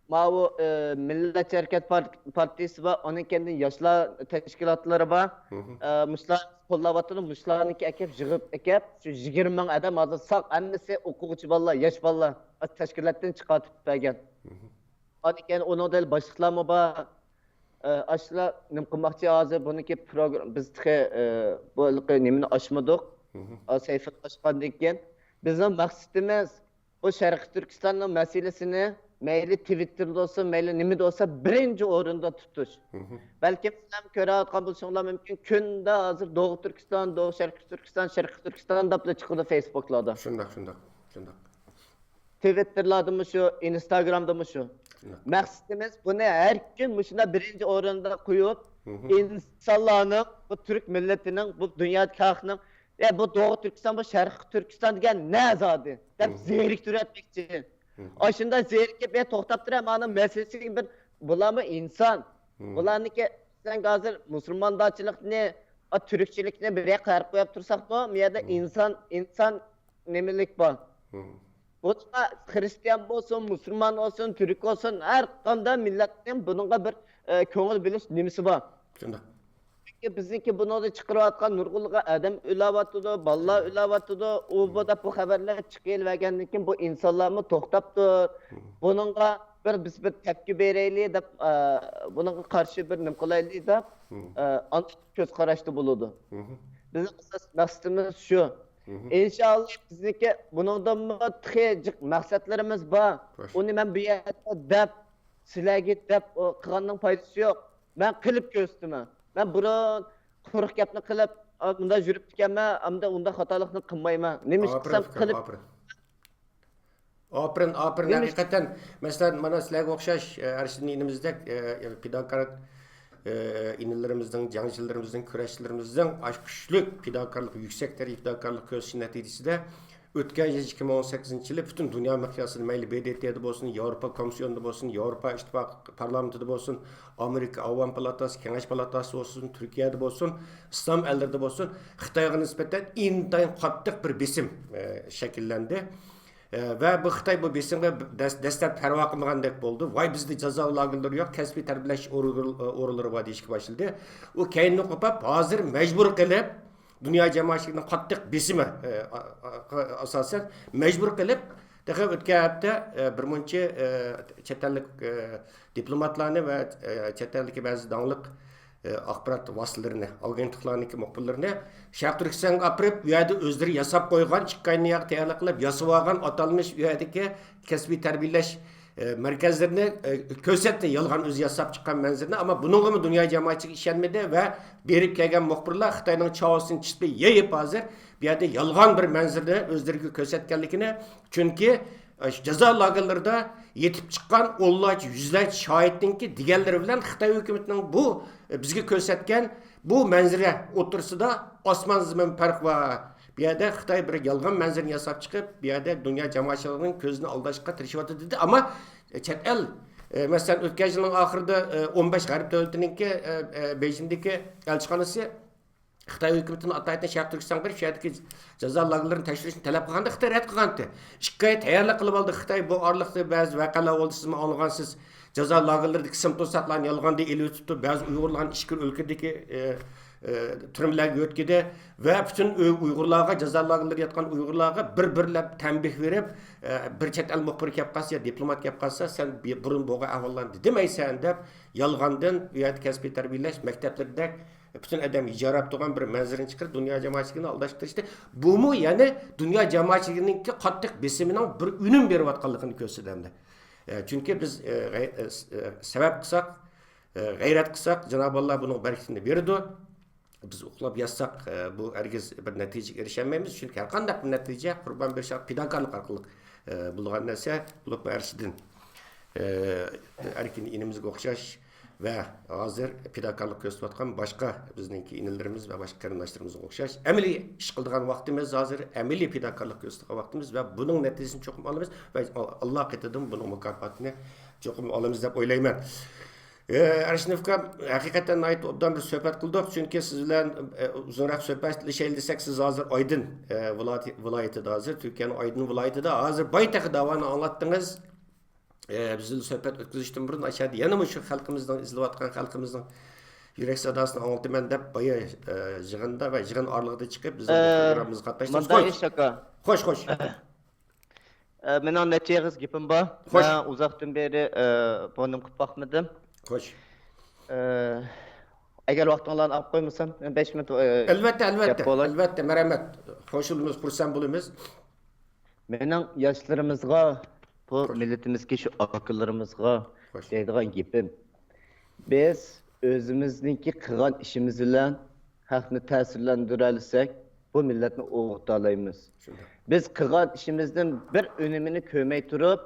ماۋۇ، ئە، مىللەتچى ھەرىكەت پارت-، پارتىيىسى بار. ئۇنىڭ كەينىدىن ياشلار تەشكىلاتلىرى بار. ئە، مۇشۇلار قوللاۋاتىدۇ. مۇشۇلارنىڭكى ئەكەپ، يىغىپ ئەكەپ، شۇ يىگىرمە مىڭ ئادەم ھازىر ساق ھەممىسى ئوقۇغۇچى بالىلار، ياش بالىلار. ئاشۇ تەشكىلاتتىن چىقارتىپ بەرگەن. ئاندىن كېيىن ئۇنىڭدا باشلىقلارمۇ بار. ئە، ئاشۇلار نېمە قىلماقچى ھازىر؟ بۇنىڭكى پروگرام، بىز تېخى، ئە، بۇ ھېلىقى نېمىنى ئاچمىدۇق. ئا، سەھىپىنى ئاچقاندىن كېيىن بىزنىڭ مەقسىتىمىز بۇ شەرقىي تۈركىستاننىڭ مەسىلىسىنى مەيلى تىۋىتتېردا بولسۇن، مەيلى نېمىدە بولسا، بىرىنچى ئورۇندا تۇتۇش. بەلكىم سىلەرمۇ كۆرۈۋاتقان بولۇشۇڭلار مۇمكىن، كۈندە ھازىر دوغۇ تۈركىستان، دوغۇ شەرقىي تۈركىستان، شەرقىي تۈركىستان دەپلا چىقىدۇ فېيسبۇكلاردا. شۇنداق، شۇنداق، شۇنداق. تىۋىتتېرلاردىمۇ شۇ، ئىنستاگرامدىمۇ شۇ. شۇنداق. مەقسىتىمىز بۇنى ھەر كۈن مۇشۇنداق بىرىنچى ئورۇندا قويۇپ، ئىنسانلارنىڭ، بۇ تۈرك مىللىتىنىڭ، بۇ دۇنيادىكى خەلقنىڭ، يا بۇ دوغۇ تۈركىستان، بۇ شەرقىي تۈركىستان دېگەن نە زادى دەپ زېرىكتۈرۈۋەتمەكچى. ئاشۇنداق زېرىكىپ، يا توختاپ تۇرە، مانا مەسىلىسىگە بىر، بۇلارمۇ ئىنسان. بۇلارنىڭكى، سەن ھازىر مۇسۇلماندارچىلىقنى، ئا، تۈركچىلىكنى بىر ياققا قويۇپ تۇرساقمۇ، بۇ يەردە ئىنسان، ئىنسان نېمىلىك بار. بۇنىڭغا خرىستىيان بولسۇن، مۇسۇلمان بولسۇن، تۈرك بولسۇن، ھەر قانداق مىللەتنىڭ بۇنىڭغا بىر، ئە، كۆڭۈل بۆلۈش نېمىسى بار. شۇنداق. چۈنكى بىزنىڭكى بۇنىڭدا چىقىرىۋاتقان نۇرغۇنلىغان ئادەم ئۆلۈۋاتىدۇ، بالىلار ئۆلۈۋاتىدۇ. ئۇ بۇ دەپ بۇ خەۋەرلەر چىقىۋېلىۋەرگەندىن كېيىن بۇ ئىنسانلارمۇ توختاپ تۇر. بۇنىڭغا بىر، بىز بىر تەپكى بېرەيلى دەپ، ئە، بۇنىڭغا قارشى بىر نېمە قىلايلى دەپ، ئە، ئانداق كۆز قاراشتا بولىدۇ. بىزنىڭ ئاساسىي مەقسىتىمىز شۇ. ئىنشائاللا بىزنىڭكى بۇنىڭدىنمۇ تېخى جىق مەقسەتلىرىمىز بار. ئۇنى مەن بۇ يەردە دەپ، سىلەرگە دەپ، ئۇ قىلغاننىڭ پايدىسى يوق. مەن قىلىپ كۆرسىتىمەن. مەن بۇرۇن قۇرۇق گەپنى قىلىپ، ئا، مۇنداق يۈرۈپتىكەنمەن، ئەمدى ئۇنداق خاتالىقنى قىلمايمەن. نېمە ئىش قىلسام قىلىپ. ئاپىرىن، ئاپىرىن. ھەقىقەتەن، مەسىلەن، مانا سىلەرگە ئوخشاش، ئە، ئەرشىدىن ئىنىمىزدەك، ئە، پىداكار، ئە، ئىنىلىرىمىزنىڭ، جەڭچىلىرىمىزنىڭ، كۈرەشچىلىرىمىزنىڭ ئاشۇ كۈچلۈك پىداكارلىق، يۈكسەك دەرىجىدە پىداكارلىق كۆرسىتىشى نەتىجىسىدە، ئۆتكەن يىل ئىككى مىڭ ئون سەككىزىنچى يىلى پۈتۈن دۇنيا مىقياسىدا مەيلى ب د ت دا بولسۇن، ياۋروپا كومىسسىيونىدا بولسۇن، ياۋروپا ئىتتىپاقى پارلامېنتىدا بولسۇن، ئامېرىكا ئاۋام پالاتاسى، كېڭەش پالاتاسى بولسۇن، تۈركىيەدە بولسۇن، ئىسلام ئەللىرىدە بولسۇن، خىتايغا نىسبەتەن ئىنتايىن قاتتىق بىر بېسىم، ئە، شەكىللەندى. ئە، ۋە بۇ خىتاي بۇ بېسىمغا دەس-، دەسلەپ پەرۋا قىلمىغاندەك بولدى. ۋاي، بىزدە جازا لاگېرلىرى يوق، كەسپىي تەربىيەلەش ئورۇن-، ئورۇنلىرى بار دېيىشكە باشلىدى. ئۇ كەينىنى قوپاپ، ھازىر مەجبۇر قىلىپ، دۇنيا جامائەتچىلىكىنىڭ قاتتىق بېسىمى، ئە، ئا-، ئا-، ئاساسەن مەجبۇر قىلىپ، تېخى ئۆتكەن ھەپتە، ئە، بىر مۇنچە، ئە، چەت ئەللىك، ئە، دىپلوماتلارنى ۋە، ئە، چەت ئەلدىكى بەزى داڭلىق، ئە، ئاخبارات ۋاسىتىلىرىنى، ئاگېنتلىقلارنىڭكى مۇخبىرلىرىنى شەرقىي تۈركىستانغا ئاپىرىپ، ئۇ يەردە ئۆزلىرى ياساپ قويغان، ئىككى ئاينى ياغ تەييارلىق قىلىپ ياسىۋالغان ئاتالمىش ئۇ يەردىكى كەسپىي تەربىيەلەش ئە، مەركەزلىرىنى، ئە، كۆرسەتتى، يالغان ئۆزى ياساپ چىققان مەنزىرىنى. ئەمما بۇنىڭغىمۇ دۇنيا جامائەتچىلىكى ئىشەنمىدى ۋە بېرىپ كەلگەن مۇخبىرلار خىتاينىڭ چاۋىسىنى چىشلىپ يېيىپ، ھازىر بۇ يەردە يالغان بىر مەنزىرىنى ئۆزلىرىگە كۆرسەتكەنلىكىنى، چۈنكى، ئە، شۇ جازا لاگېرلىرىدا يېتىپ چىققان ئونلارچە، يۈزلەرچە شاھىتنىڭكى دېگەنلىرى بىلەن خىتاي ھۆكۈمىتىنىڭ بۇ، ئە، بىزگە كۆرسەتكەن بۇ مەنزىرە ئوتتۇرىسىدا ئاسمان زېمىن پەرق بار. بۇ يەردە خىتاي بىر يالغان مەنزىرىنى ياساپ چىقىپ، بۇ يەردە دۇنيا جامائەتچىلىكىنىڭ كۆزىنى ئالداشقا تىرىشىۋاتىدۇ دېدى. ئەمما چەت ئەل، ئە، مەسىلەن، ئۆتكەن يىلنىڭ ئاخىرىدا، ئە، ئون بەش غەرب دۆلىتىنىڭكى، ئە، ئە، بېيجىڭدىكى ئەلچىخانىسى خىتاي ھۆكۈمىتىنى ئاتايىتىن شەرقىي تۈركىستانغا بېرىپ، شۇ يەردىكى جازا لاگېرلىرىنى تەكشۈرۈشنى تەلەپ قىلغاندا، خىتاي رەت قىلغانتى. ئىككى ئاي تەييارلىق قىلىۋالدى خىتاي. بۇ ئارىلىقتا بەزى ۋەقەلەر بولدى، سىزمۇ ئاڭلىغانسىز. جازا لاگېرلىرىدىكى سىم توساقلارنى يالغاندىن ئېلىۋېتىپتۇ، بەزى ئۇيغۇرلارنى ئىچكىرى ئۆلكىدىكى، ئى، ئى، تۈرمىلەرگە يۆتكىدى ۋە پۈتۈن ئۇ-، ئۇيغۇرلارغا، جازا لاگېرلىرىدا ياتقان ئۇيغۇرلارغا بىر-بىرلەپ تەنبىھ بېرىپ، ئى، بىر چەت ئەل مۇخبىرى كەپ قالسا يا دىپلومات كەپ قالسا، سەن بى-، بۇرۇن بولغان ئەھۋاللارنى دېمەيسەن دەپ، يالغاندىن ئۇ يەردە كەسپىي تەربىيەلەش مەكتەپلىرىدەك پۈتۈن ئادەم ھىجايراپ تۇرغان بىر مەنزىرىنى چىقىرىپ، دۇنيا جامائەتچىلىكىنى ئالداشقا تىرىشتى. بۇمۇ يەنە دۇنيا جامائەتچىلىكىنىڭكى قاتتىق بېسىمىنىڭ بىر ئۈنۈم بېرىۋاتقانلىقىنى كۆرسىتىدۇ ئەمدى. ئە، چۈنكى بىز، ئە، غەي-، ئە، س-، ئە، سەۋەب قىلساق، ئە، غەيرەت قىلساق، جانابى ئاللا بۇنىڭغا بەرىكىتىنى بېرىدۇ. بىز ئۇخلاپ ياتساق، ئە، بۇ ھەرگىز بىر نەتىجىگە ئېرىشەلمەيمىز. چۈنكى ھەرقانداق بىر نەتىجە قۇربان بېرىش، پىداكارلىق ئارقىلىق، ئە، بولغان نەرسە، بولۇپمۇ ئەرشىدىن، ئە، ئەركىن ئىنىمىزگە ئوخشاش ۋە ھازىر پىداكارلىق كۆرسىتىۋاتقان باشقا بىزنىڭكى ئىنىلىرىمىز ۋە باشقا قېرىنداشلىرىمىزغا ئوخشاش ئەمەلىي ئىش قىلىدىغان ۋاقتىمىز ھازىر، ئەمەلىي پىداكارلىق كۆرسىتىدىغان ۋاقتىمىز ۋە بۇنىڭ نەتىجىسىنى چوقۇم ئالىمىز ۋە ئاللا قېتىدىن بۇنىڭ مۇكاپاتىنى چوقۇم ئالىمىز دەپ ئويلايمەن. ئەرشىن ئۇكام، ھەقىقەتەن ناھايىتى ئوبدان بىر سۆھبەت قىلدۇق. چۈنكى سىز بىلەن ئۇزۇنراق سۆھبەتلىشەيلى دېسەك، سىز ھازىر ئايدىن ۋىلايىتىدا، ھازىر تۈركىيەنىڭ ئايدىن ۋىلايىتىدا، ھازىر بايتەخت داۋانى ئاڭلاتتىڭىز. بىز بىلەن سۆھبەت ئۆتكۈزۈشتىن بۇرۇن ئاشۇ يەردە يەنە مۇشۇ خەلقىمىزنىڭ ئېزىلىۋاتقان خەلقىمىزنىڭ يۈرەك ساداسىنى ئاڭلىتىمەن دەپ، بايا يىغىندا ۋە يىغىن ئارىلىقىدا چىقىپ بىزنىڭ پروگراممىمىزغا قاتناشتىڭىز. مۇنداق ئىش، ئاكا. خوش، خوش. مېنىڭ نەچچە ئېغىز گېپىم بار. خوش. مەن ئۇزاقتىن بېرى بۇنىمۇ قىلىپ باقمىدىم. خوش. ئەگەر ۋاقتىڭلارنى ئاپ قويمىسام، مەن بەش مىنۇت. ئەلۋەتتە، ئەلۋەتتە، ئەلۋەتتە، مەرھەمەت. خوشلىنىمىز، خۇرسەن بولىمىز. مېنىڭ ياشلىرىمىزغا، بۇ مىللىتىمىزدىكى شۇ ئاكىلىرىمىزغا دەيدىغان گېپىم، بىز ئۆزىمىزنىڭكى قىلغان ئىشىمىز بىلەن خەقنى تەسىرلەندۈرەلىسەك، بۇ مىللەتنى ئويغىتالايمىز. بىز قىلغان ئىشىمىزدىن بىر ئۈنۈمىنى كۆرمەي تۇرۇپ،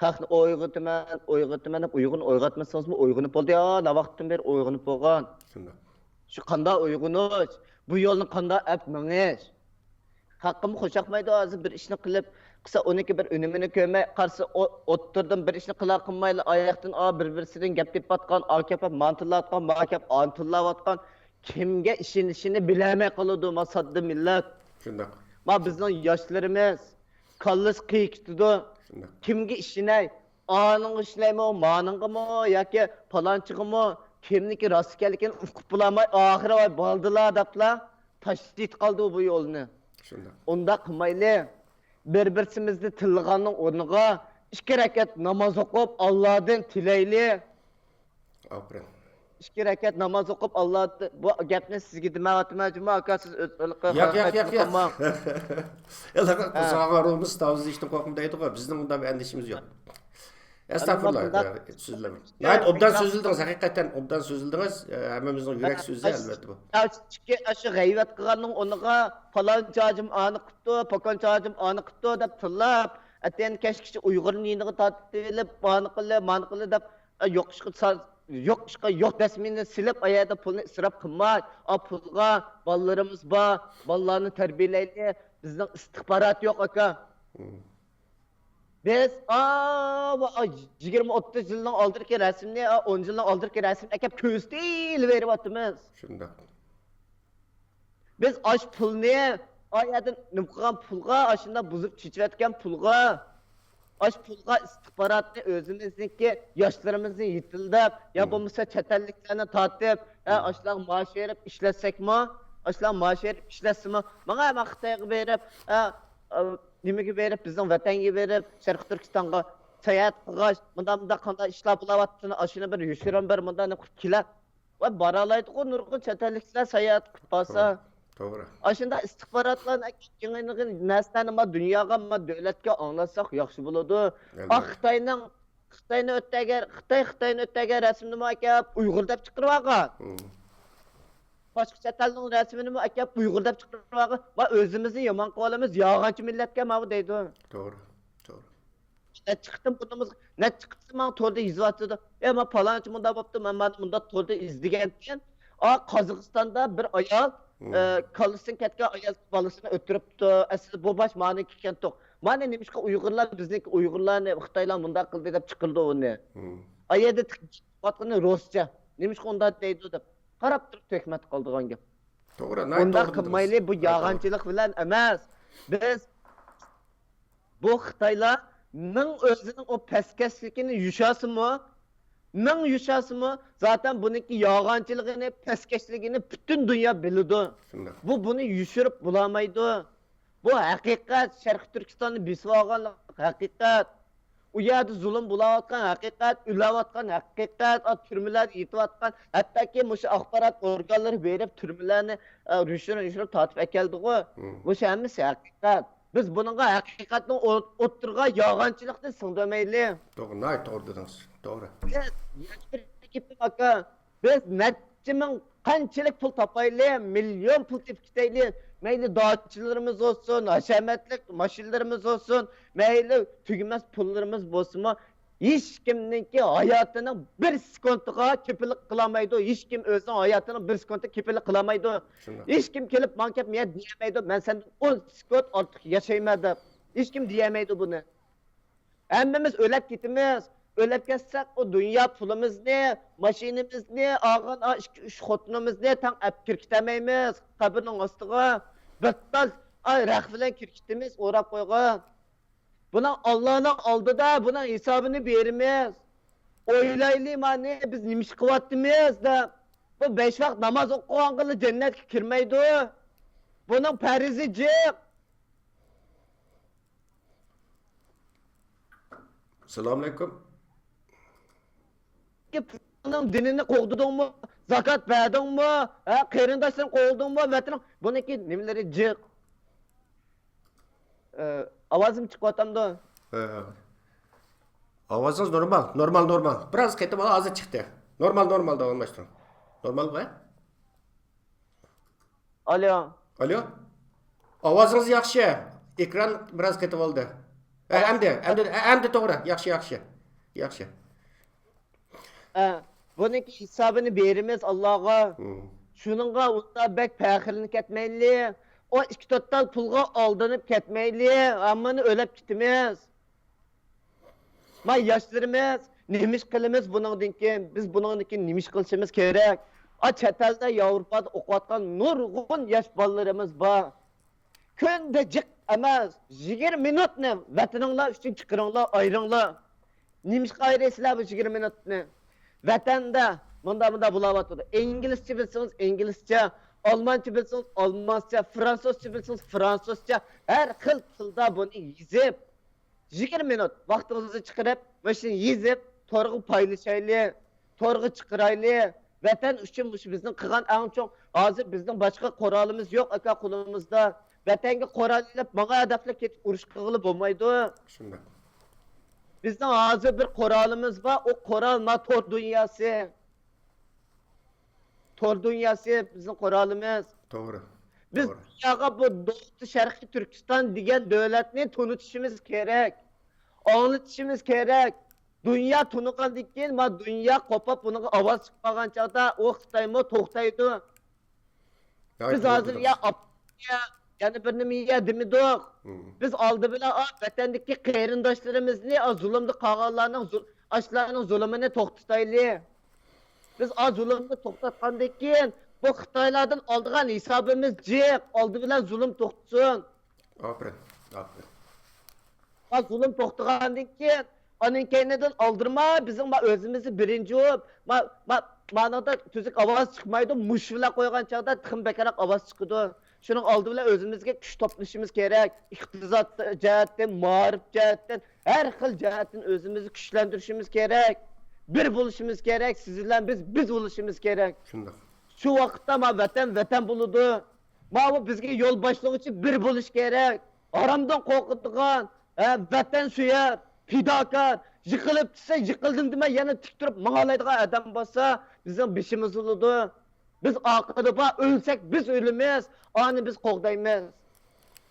خەقنى ئويغىتىمەن، ئويغىتىمەن دەپ ئۇيغۇرنى ئويغاتمىسىڭىزمۇ ئويغىنىپ بولدى. يا، ناۋاقتىن بېرى ئويغىنىپ بولغان. شۇنداق. شۇ قانداق ئويغىنىش؟ بۇ يولنى قانداق ئەپ مېڭىش؟ خەققىمۇ خۇشياقمايدۇ، ھازىر بىر ئىشنى قىلىپ قىلسا، ئۇنىڭكى بىر ئۈنۈمىنى كۆرمەي قارىسا، ئوتتۇرىدىن بىر ئىشنى قىلا قىلمايلا، ئاياقتىن بىر بىرسىدىن گەپ تېپىۋاتقان، ئا كەپ مانا تىللاۋاتقان، ما كەپ ئانا تىللاۋاتقان، كىمگە ئىشىنىشىنى بىلەلمەي قالىدۇ ما ساددا مىللەت. شۇنداق. ما بىزنىڭ ياشلىرىمىز كاللىسى قىيىپ كېتىدۇ. شۇنداق. كىمگە ئىشىنەي؟ ئانىڭغا ئىشىنەيمۇ، مانىڭغىمۇ ياكى پالانچىغىمۇ؟ كىمنىڭكى راست ئىكەنلىكىنى ئۇقۇپ بولالماي، ئاخىرى ۋاي بالدىلا دەپلا تاشلاپ قالدى بۇ يولنى. شۇنداق. ئۇنداق قىلمايلى. بىر بىرسىمىزنى تىللىغاننىڭ ئورنىغا ئىككى رەكەت ناماز ئوقۇپ ئاللادىن تىلەيلى. ئاپىرىن. ئىككى رەكەت ناماز ئوقۇپ ئاللا، بۇ گەپنى سىزگە دېمەيۋاتىمەن جۇمۇ ئاكا، سىز ئۆز ھېلىقى ياق ياق ياق ياق. ھېلىقى قورساقغا ئۇرۇلمىسا تاۋۇز ئىشتىن قورقما دەيدىغۇ، بىزنىڭ ئۇنداق بىر ئەندىشىمىز يوق. ئەستەغپۇرۇللا. سۆزلەڭ. ناھايىتى ئوبدان سۆزلىدىڭىز، ھەقىقەتەن ئوبدان سۆزلىدىڭىز. ھەممىمىزنىڭ يۈرەك سۆزى ئەلۋەتتە بۇ. ئاشۇ غەيۋەت قىلغاننىڭ ئورنىغا پالانچى ھاجىم ئانى قىپتۇ، پاكانچى ھاجىم ئانى قىپتۇ دەپ تىللاپ، ئەتەن كەچكىچە ئۇيغۇرنى يېنىغا تارتىۋېلىپ، ئانى قىلى، مانى قىلى دەپ، يوق ئىشقا، يوق ئىشقا يوق دەسمىنى سېلىپ، ئايەردە پۇلنى ئىسراپ قىلماي، ئا پۇلغا بالىلىرىمىز بار، بالىلارنى تەربىيەلەيلى. بىزنىڭ ئىستىخبارات يوق، ئاكا. بىز ئا، ئا، يىگىرمە ئوتتۇز يىلنىڭ ئالدىدىكى رەسىمنى، ئا، ئون يىلنىڭ ئالدىدىكى رەسىمنى ئەكەپ كۆرسىتىۋېرىۋاتىمىز. شۇنداق. بىز ئاش پۇلنى، ئا يەردىن نېمە قىلغان پۇلغا، ئاشۇنداق بۇزۇپ چېچىۋەتكەن پۇلغا، ئاش پۇلغا ئىستىخباراتنى ئۆزىمىزنىڭكى ياشلىرىمىزنى يېتىلدەپ، يا بولمىسا چەت ئەللىكلەرنى تارتىپ، ھە، ئاشۇلارغا مائاش بېرىپ ئىشلەتسەكمۇ، ئاشۇلار مائاش بېرىپ ئىشلەتسىمۇ، ماڭا ھەمە خىتايغا بېرىپ، ھە، نېمىگە بېرىپ، بىزنىڭ ۋەتەنگە بېرىپ، شەرقىي تۈركىستانغا ساياھەت قىلغاچ، مۇنداق مۇنداق قانداق ئىشلار بولاۋاتىدۇ، ئاشۇنى بىر يوشۇرۇن بىر مۇنداق نېمە قىلىپ كېلە. ۋە بارالايدىغۇ نۇرغۇن چەت ئەللىكلەر ساياھەت قىلىپ بارسا. توغرا. ئاشۇنداق ئىستىخباراتلارنى ئەكەپ يېڭى نەرسىلەرنى ما دۇنياغا، ما دۆلەتكە ئاڭلاتساق ياخشى بولىدۇ. ئا، خىتاينىڭ، خىتاينى ئۆتەگەر، خىتاي خىتاينى ئۆتەگەر رەسىمنىمۇ ئەكەپ ئۇيغۇر دەپ چىقىرىۋالغان. باشقا چەت ئەلنىڭ رەسىمىنىمۇ ئەكەپ ئۇيغۇر دەپ چىقىرىۋالغان. ما ئۆزىمىزنى يامان قىلىۋالىمىز، يالغانچى مىللەتكە ماۋۇ دەيدۇ. توغرا، توغرا. نەچچە قېتىم بۇنىمىز، نەچچە قېتىم ماڭا توردا يېزىۋاتىدۇ. ئە، ما پالانچى مۇنداق بوپتۇ، مەن مانا مۇنداق توردا ئىزدىگەنتىم. ئا، قازاقىستاندا بىر ئايال، ئە، كاللىسىدىن كەتكەن ئايال بالىسىنى ئۆلتۈرۈپتۇ. ئەسلىدە بۇ باش مانىكى ئىكەنتۇق. مانا نېمىشقا ئۇيغۇرلار بىزنىڭكى ئۇيغۇرلارنى خىتايلار مۇنداق قىلدى دەپ چىقىرىدۇ ئۇنى. ئا يەردە تىقىۋاتقىنى رۇسچە. نېمىشقا ئۇنداق دەيدۇ دەپ قاراپ تۇرۇپ تۆھمەت قىلىدىغان گەپ. توغرا، ناھايىتى ئۇنداق توغرا دېدىڭىز. قىلمايلى، بۇ ناھايىتى توغرا. يالغانچىلىق بىلەن ئەمەس. بىز، بۇ خىتايلار مىڭ ئۆزىنىڭ ئۇ پەسكەشلىكىنى يوشاسىمۇ، مىڭ يوشاسىمۇ، زاتەن بۇنىڭكى يالغانچىلىقىنى، پەسكەشلىكىنى پۈتۈن دۇنيا بىلىدۇ. شۇنداق. بۇ بۇنى يوشۇرۇپ بولالمايدۇ. بۇ ھەقىقەت، شەرقىي تۈركىستاننى بېسىۋالغانلىق ھەقىقەت. ئۇ يەردە زۇلۇم بولاۋاتقان ھەقىقەت، ئۆلۈۋاتقان ھەقىقەت، ئا، تۈرمىلەردە يېتىۋاتقان، ھەتتاكى مۇشۇ ئاخبارات ئورگانلىرى بېرىپ تۈرمىلەرنى، ئا، يوشۇرۇن يوشۇرۇن تارتىپ ئەكەلدىغۇ. مۇشۇ ھەممىسى ھەقىقەت. بىز بۇنىڭغا ھەقىقەتنىڭ ئوت-، ئوتتۇرىغا يالغانچىلىقنى سىڭدۈرمەيلى. توغرا، ناھايىتى توغرا دېدىڭىز. توغرا. بىز يەنە بىر گېپىم، ئاكا. بىز نەچچە مىڭ، قانچىلىك پۇل تاپايلى، مىليون پۇل تېپىپ كېتەيلى. مەيلى داچىلىرىمىز بولسۇن، ھەشەمەتلىك ماشىنىلىرىمىز بولسۇن، مەيلى تۈگىمەس پۇللىرىمىز بولسىمۇ، ھېچكىمنىڭكى ھاياتىنىڭ بىر سېكۇنتىغا كېپىللىك قىلالمايدۇ. ھېچكىم ئۆزىنىڭ ھاياتىنىڭ بىر سېكۇنتىغا كېپىللىك قىلالمايدۇ. شۇنداق. ھېچكىم كېلىپ ماڭا كەپ، مەن دېيەلمەيدۇ، مەن سەندىن ئون سېكۇنت ئارتۇق ياشايمەن دەپ. ھېچكىم دېيەلمەيدۇ بۇنى. ھەممىمىز ئۆلۈپ كېتىمىز. ئۆلۈپ كەتسەك، ئۇ دۇنيا پۇلىمىزنى، ماشىنىمىزنى، ئالغان ئا، ئىككى، ئۈچ خوتۇنىمىزنى تەڭ ئەپ كىركىتەلمەيمىز قەبرىنىڭ ئاستىغا. بىر تال ئاي رەخت بىلەن كىركىتىمىز ئوراپ قويغان. بۇنىڭ ئاللانىڭ ئالدىدا بۇنىڭ ھېسابىنى بېرىمىز. ئويلايلى مانى، بىز نېمە ئىش قىلىۋاتىمىز دەپ. بۇ بەش ۋاق ناماز ئوقۇغانغىلا جەننەتكە كىرمەيدۇ. بۇنىڭ پەرىزى جىق. ئەسسالامۇئەلەيكۇم. پۇتنىڭ دىنىنى قوغدىدىڭمۇ؟ زاكات بەردىڭمۇ؟ ھە، قېرىنداشلىرىنى قوغدىدىڭمۇ؟ ۋەتىنىڭ، بۇنىڭكى نېمىلىرى جىق. ئاۋازىم چىقىۋاتامدۇ؟ ئاۋازىڭىز نورمال، نورمال، نورمال. بىراز قېتىپ ھازىر چىقتى. نورمال، نورمال، داۋاملاشتۇرۇڭ. نورمال بۇ. ئالو. ئالو. ئاۋازىڭىز ياخشى. ئېكران بىراز قېتىپ ئالدى. ئەمدى، ئەمدى، ئەمدى توغرا. ياخشى، ياخشى. ياخشى. ئە، بۇنىڭكى ھېسابىنى بېرىمىز ئاللاغا. شۇنىڭغا ئۇنداق بەك پەخىرلىنىپ كەتمەيلى. ئۇ ئىككى تۆت تال پۇلغا ئالدىنىپ كەتمەيلى. ھەممىنى ئۆلەپ كېتىمىز. ما ياشلىرىمىز نېمە ئىش قىلىمىز بۇنىڭدىن كېيىن؟ بىز بۇنىڭدىن كېيىن نېمە ئىش قىلىشىمىز كېرەك؟ ئا، چەت ئەلدە، ياۋروپادا ئوقۇۋاتقان نۇرغۇن ياش بالىلىرىمىز بار. كۈندە جىق ئەمەس، يىگىرمە مىنۇتنى ۋەتىنىڭلار ئۈچۈن چىقىرىڭلار، ئايرىڭلار. نېمىشقا ئايرىيسىلەر بۇ يىگىرمە مىنۇتنى؟ ۋەتەندە مۇنداق، مۇنداق بولاۋاتىدۇ. ئىنگلىزچە بىلسىڭىز ئىنگلىزچە، ئالمانچە بىلسىڭىز ئالمانچە، فرانسۇزچە بىلسىڭىز فرانسۇزچە، ھەر خىل تىلدا بۇنى يېزىپ، يىگىرمە مىنۇت ۋاقتىڭىزنى چىقىرىپ، مۇشۇنى يېزىپ، تورغا پايلىشايلى، تورغا چىقىرايلى. ۋەتەن ئۈچۈن مۇشۇ بىزنىڭ قىلغان ئەڭ چوڭ، ھازىر بىزنىڭ باشقا قورالىمىز يوق ئاكا قولىمىزدا. ۋەتەنگە قورال ئېلىپ، ماڭا دەپلا كېتىپ ئۇرۇش قىلغىلى بولمايدۇ. شۇنداق. بىزنىڭ ھازىر بىر قورالىمىز بار، ئۇ قورال ما تور دۇنياسى. تور دۇنياسى بىزنىڭ قورالىمىز. توغرا. بىز توغرا. دۇنياغا بۇ دوستى شەرقىي تۈركىستان دېگەن دۆلەتنى تونۇتۇشىمىز كېرەك. ئاڭلىتىشىمىز كېرەك. دۇنيا تونۇغاندىن كېيىن، ما دۇنيا قوپۇپ، بۇنىڭغا ئاۋاز چىقمىغان چاغدا ئۇ خىتايمۇ توختايدۇ. بىز ھازىر يا ئاپتونومىيە، يەنە بىر نېمە يا دېمىدۇق. بىز ئالدى بىلەن، ئا، ۋەتەندىكى قېرىنداشلىرىمىزنى، ئا، زۇلۇمدا قالغانلارنىڭ زۇ-، ئاشۇلارنىڭ زۇلۇمىنى توختىتايلى. بىز، ئا، زۇلۇمنى توختاتقاندىن كېيىن، بۇ خىتايلاردىن ئالىدىغان ھېسابىمىز جىق. ئالدى بىلەن زۇلۇم توختىسۇن. ئاپىرىن، ئاپىرىن. ما زۇلۇم توختىغاندىن كېيىن، ئانىڭ كەينىدىن ئالدىرىما، بىزنىڭ ما ئۆزىمىزنى بىرىنچى بولۇپ، ما، ما، مانىڭدا تۈزۈك ئاۋاز چىقمايدۇ، مۇشۇ بىلەن قويغان چاغدا تېخىمۇ بەكرەك ئاۋاز چىقىدۇ. شۇنىڭ ئالدى بىلەن ئۆزىمىزگە كۈچ توپلىشىمىز كېرەك. ئىقتىساد جەھەتتىن، مائارىپ جەھەتتىن، ھەر خىل جەھەتتىن ئۆزىمىزنى كۈچلەندۈرۈشىمىز كېرەك. بىر بولۇشىمىز كېرەك، سىز بىلەن بىز، بىز بولۇشىمىز كېرەك. شۇنداق. شۇ ۋاقىتتا ما ۋەتەن، ۋەتەن بولىدۇ. ماۋۇ بىزگە يول باشلىغۇچى بىر بولۇش كېرەك. ھارامدىن قورقىدىغان، ھە، ۋەتەنسۆيەر، پىداكار، يىقىلىپ چۈشسە، يىقىلدىم دېمەي، يەنە تىك تۇرۇپ ماڭالايدىغان ئادەم بولسا، بىزنىڭ بېشىمىز بولىدۇ. بىز ئارقىدا بار، ئۆلسەك بىز ئۆلىمىز، ئانى بىز قوغدايمىز.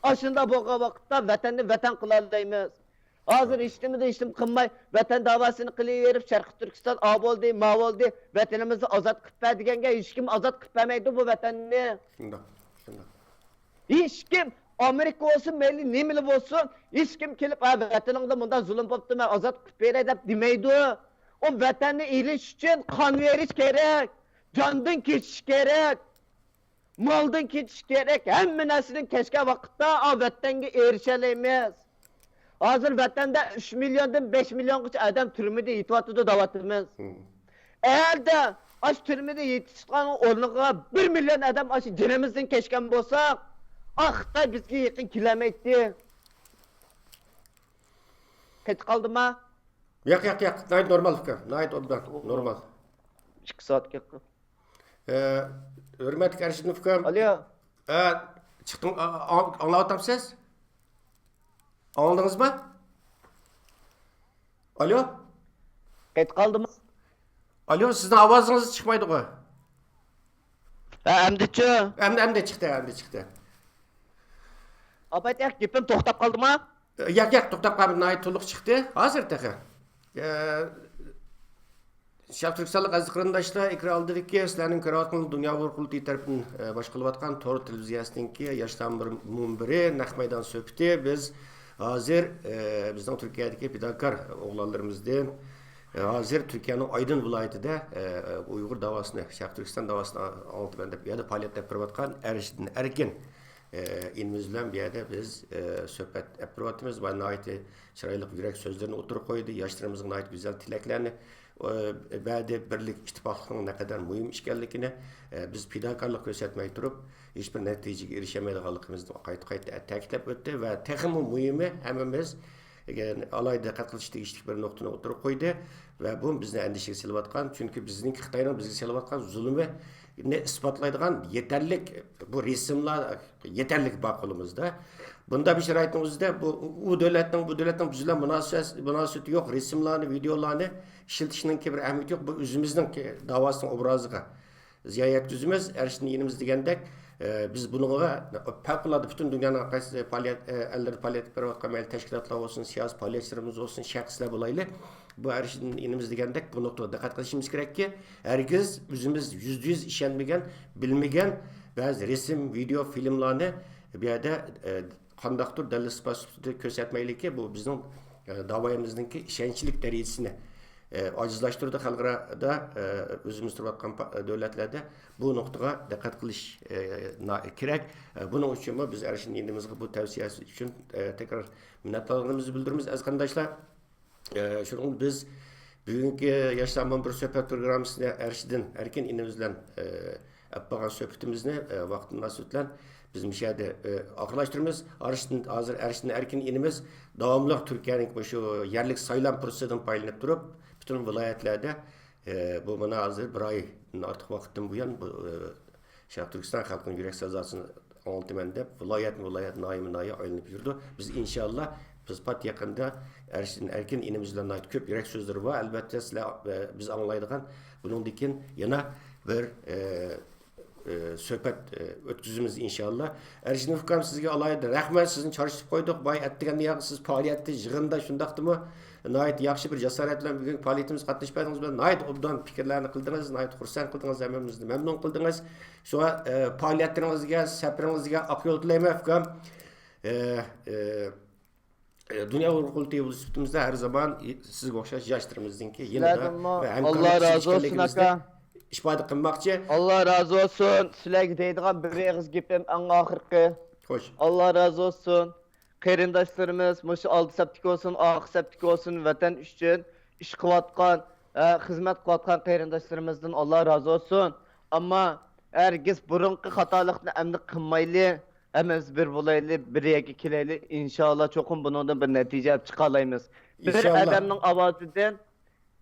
ئاشۇنداق بولغان ۋاقىتتا ۋەتەننى ۋەتەن قىلالايمىز. ھازىر ھېچنېمىدىن ھېچنېمە قىلماي، ۋەتەن داۋاسىنى قىلىۋېرىپ، شەرقىي تۈركىستان ئا بولدى، ما بولدى، ۋەتىنىمىزنى ئازاد قىلىپ بەر دېگەنگە ھېچكىم ئازاد قىلىپ بەرمەيدۇ بۇ ۋەتەننى. شۇنداق، شۇنداق. ھېچكىم، ئامېرىكا بولسۇن، مەيلى نېمىلا بولسۇن، ھېچكىم كېلىپ، ھە، ۋەتىنىڭدە مۇنداق زۇلۇم بوپتۇ، مەن ئازاد قىلىپ بېرەي دەپ دېمەيدۇ. ئۇ ۋەتەننى ئېلىش ئۈچۈن قان بېرىش كېرەك، جاندىن كېچىش كېرەك. مالدىن كېچىش كېرەك، ھەممە نەرسىدىن كەچكەن ۋاقىتتا ئا ۋەتەنگە ئېرىشەلەيمىز. ھازىر ۋەتەندە ئۈچ مىليوندىن بەش مىليونغىچە ئادەم تۈرمىدە يېتىۋاتىدۇ دەۋاتىمىز. ئەگەردە ئاشۇ تۈرمىدە يېتىشقان ئورنىغا بىر مىليون ئادەم ئاشۇ جېنىمىزدىن كەچكەن بولساق، ئا خىتاي بىزگە يېقىن كېلەلمەيتتى. قېتىپ قالدىما؟ ياق، ياق، ياق. ناھايىتى نورمال ئۇكام. ناھايىتى ئوبدان. نورمال. ئىككى سائەتكە. ھۆرمەتلىك ئەرشىدىن ئۇكام. ئالىيا. ئە، چىقتىڭ، ئا-، ئا-، ئاڭلاۋاتامسىز؟ ئاڭلىدىڭىزمۇ؟ ئالىيو؟ قېتىپ قالدىمۇ؟ ئالىيو، سىزنىڭ ئاۋازىڭىز چىقمايدىغۇ؟ ھە، ئەمدىچۇ؟ ئەمدى، ئەمدى چىقتى، ئەمدى چىقتى. ئاپايتەك، گېپىم توختاپ قالدىمۇ؟ ياق، ياق، توختاپ قالمىدى، ناھايىتى تولۇق چىقتى. ھازىر تېخى. ئە، شەرقىي تۈركىستانلىق ئەزىز قېرىنداشلار، ئېكران ئالدىدىكى سىلەرنىڭ كۆرۈۋاتقىنىڭىز دۇنيا ئۇيغۇر قۇرۇلتىيى تەرىپىدىن، ئە، باشقۇرۇلۇۋاتقان تور تېلېۋىزىيەسىنىڭكى ياشلار مۇنبىرى، نەق مەيدان سۆھبىتى. بىز ھازىر، ئە، بىزنىڭ تۈركىيەدىكى پىداكار ئوغلانلىرىمىزدىن، ھازىر تۈركىيەنىڭ ئايدىن ۋىلايىتىدە، ئە، ئۇيغۇر داۋاسىنى، شەرقىي تۈركىستان داۋاسىنى ئاڭلىتىمەن دەپ، بۇ يەردە پائالىيەت ئېلىپ بېرىۋاتقان ئەرشىدىن ئەركىن، ئە، ئىنىمىز بىلەن بۇ يەردە بىز، ئە، سۆھبەت ئېلىپ بېرىۋاتىمىز. ۋە ناھايىتى چىرايلىق يۈرەك سۆزلىرىنى ئوتتۇرىغا قويدى. ياشلىرىمىزغا ناھايىتى گۈزەل تىلەكلەرنى، ئە، بەردى. بىرلىك، ئىتتىپاقلىقنىڭ نەقەدەر مۇھىم ئىكەنلىكىنى، ئە، بىز پىداكارلىق كۆرسەتمەي تۇرۇپ، ھېچبىر نەتىجىگە ئېرىشەلمەيدىغانلىقىمىزنى قايتا-قايتا تەكىتلەپ ئۆتتى. ۋە تېخىمۇ مۇھىمى، ھەممىمىز ئالاھىدە دىققەت قىلىش تېگىشلىك بىر نۇقتىنى ئوتتۇرىغا قويدى. ۋە بۇ بىزنى ئەندىشىگە سېلىۋاتقان، چۈنكى بىزنىڭكى خىتاينىڭ بىزگە سېلىۋاتقان زۇلۇمىنى ئىسپاتلايدىغان يېتەرلىك، بۇ رەسىملەر يېتەرلىك بار قولىمىزدا. بۇنداق بىر شارائىتنىڭ ئۆزىدە بۇ، ئۇ دۆلەتنىڭ، بۇ دۆلەتنىڭ بىز بىلەن مۇناسىۋەت-، مۇناسىۋىتى يوق رەسىملارنى، ۋىدېئولارنى ئىشلىتىشنىڭكى بىر ئەھمىيىتى يوق. بۇ ئۆزىمىزنىڭ داۋاسىنىڭ ئوبرازىغا زىيان يەتكۈزىمىز. ئەرشىدىن ئىنىمىز دېگەندەك، ئە، بىز بۇنىڭغا پەۋقۇلئاددە پۈتۈن دۇنيانىڭ قايسى پائالىيەت، ئە، ئەللىرىدە پائالىيەت ئېلىپ بېرىۋاتقان مەيلى تەشكىلاتلار بولسۇن، سىياسىي پائالىيەتچىلىرىمىز بولسۇن، شەخسلەر بولايلى، بۇ ئەرشىدىن ئىنىمىز دېگەندەك بۇ نۇقتىغا دىققەت قىلىشىمىز كېرەككى، ھەرگىز ئۆزىمىز يۈزدە يۈز ئىشەنمىگەن، بىلمىگەن بەزى رەسىم، ۋىدېئو، فىلىملارنى بۇ يەردە، ئە، قانداقتۇر دەلىل-ئىسپات سۈپىتىدە كۆرسەتمەيلىكى، بۇ بىزنىڭ، ئە، داۋايىمىزنىڭكى ئىشەنچلىك دەرىجىسىنى، ئە، ئاجىزلاشتۇرىدۇ. خەلقئارادا، ئە، ئۆزىمىز تۇرۇۋاتقان پا-، دۆلەتلەردە بۇ نۇقتىغا دىققەت قىلىش، ئە، نا-، كېرەك. ئە، بۇنىڭ ئۈچۈنمۇ بىز ئەرشىن ئىنىمىزغا بۇ تەۋسىيەسى ئۈچۈن، ئە، تەكرار مىننەتدارلىقىمىزنى بىلدۈرىمىز، ئەزىز قېرىنداشلار. ئە، شۇنىڭ بىلەن بىز بۈگۈنكى ياشلار مۇنبىرى سۆھبەت پروگراممىسىنى ئەرشىدىن ئەركىن ئىنىمىز بىلەن، ئە، ئەپ بارغان سۆھبىتىمىزنى، ئە، ۋاقىت مۇناسىۋىتى بىلەن بىز مۇشۇ يەردە، ئە، ئاخىرلاشتۇرىمىز. ئەرشىدىن، ھازىر ئەرشىدىن ئەركىن ئىنىمىز داۋاملىق تۈركىيەنىڭ مۇشۇ يەرلىك سايلام پۇرسىتىدىن پايدىلىنىپ تۇرۇپ، پۈتۈن ۋىلايەتلەردە، ئە، بۇ مانا ھازىر بىر ئايدىن ئارتۇق ۋاقىتتىن بۇيان بۇ، ئە، شەرقىي تۈركىستان خەلقىنىڭ يۈرەك ساداسىنى ئاڭلىتىمەن دەپ، ۋىلايەتمۇ ۋىلايەت، ناھىيەمۇ ناھىيە ئايلىنىپ يۈرىدۇ. بىز ئىنشاللا، بىز پات يېقىندا ئەرشىدىن ئەركىن ئىنىمىز بىلەن ناھايىتى كۆپ يۈرەك سۆزلىرى بار. ئەلۋەتتە، سىلەر، ئە، بىز ئاڭلايدىغان بۇنىڭدىن كېيىن يەنە بىر، ئە، ئە، سۆھبەت، ئە، ئۆتكۈزىمىز ئىنشاللا. ئەرشىدىن ئۇكام، سىزگە ئالاھىدە رەھمەت، سىزنى چارچىتىپ قويدۇق. بايا ئەتىگەندە ياق، سىز پائالىيەتتە، يىغىندا شۇنداقتىمۇ؟ ناھايىتى ياخشى بىر جاسارەت بىلەن بۈگۈنكى پائالىيىتىمىزگە قاتنىشىپ بەردىڭىز. ناھايىتى ئوبدان پىكىرلەرنى قىلدىڭىز، ناھايىتى خۇرسەن قىلدىڭىز، ھەممىمىزنى مەمنۇن قىلدىڭىز. شۇڭا، ئە، پائالىيەتلىرىڭىزگە، سەپىرىڭىزگە ئاق يول تىلەيمەن، ئۇكام. ئە، ئە، ئە، دۇنيا ئۇيغۇر قۇرۇلتىيى ۋېلىسىپىتىمىزدە ھەر زامان سىزگە ئوخشاش ياشلىرىمىزنىڭكى يېنىدا سىلەردىنمۇ ۋە ئاللا ھەمكارلىق ئىچىدە رازى بولسۇن، ئىكەنلىكىمىزنى ئاكا. ئىپادە قىلماقچى. ئاللا رازى بولسۇن. سىلەرگە دەيدىغان بىر ئېغىز گېپىم ئەڭ ئاخىرقى. خوش. ئاللا رازى بولسۇن. قېرىنداشلىرىمىز مۇشۇ ئالدى سەپتىكى بولسۇن، ئارقا سەپتىكى بولسۇن، ۋەتەن ئۈچۈن ئىش قىلىۋاتقان، ئە، خىزمەت قىلىۋاتقان قېرىنداشلىرىمىزدىن ئاللا رازى بولسۇن. ئەمما ھەرگىز بۇرۇنقى خاتالىقنى ئەمدى قىلمايلى، ھەممىمىز بىر بولايلى، بىر يەرگە كېلەيلى. ئىنشاللا چوقۇم بۇنىڭدىن بىر نەتىجە ئېلىپ چىقالايمىز. بىر ئىنشاللا. ئادەمنىڭ ئاۋازىدىن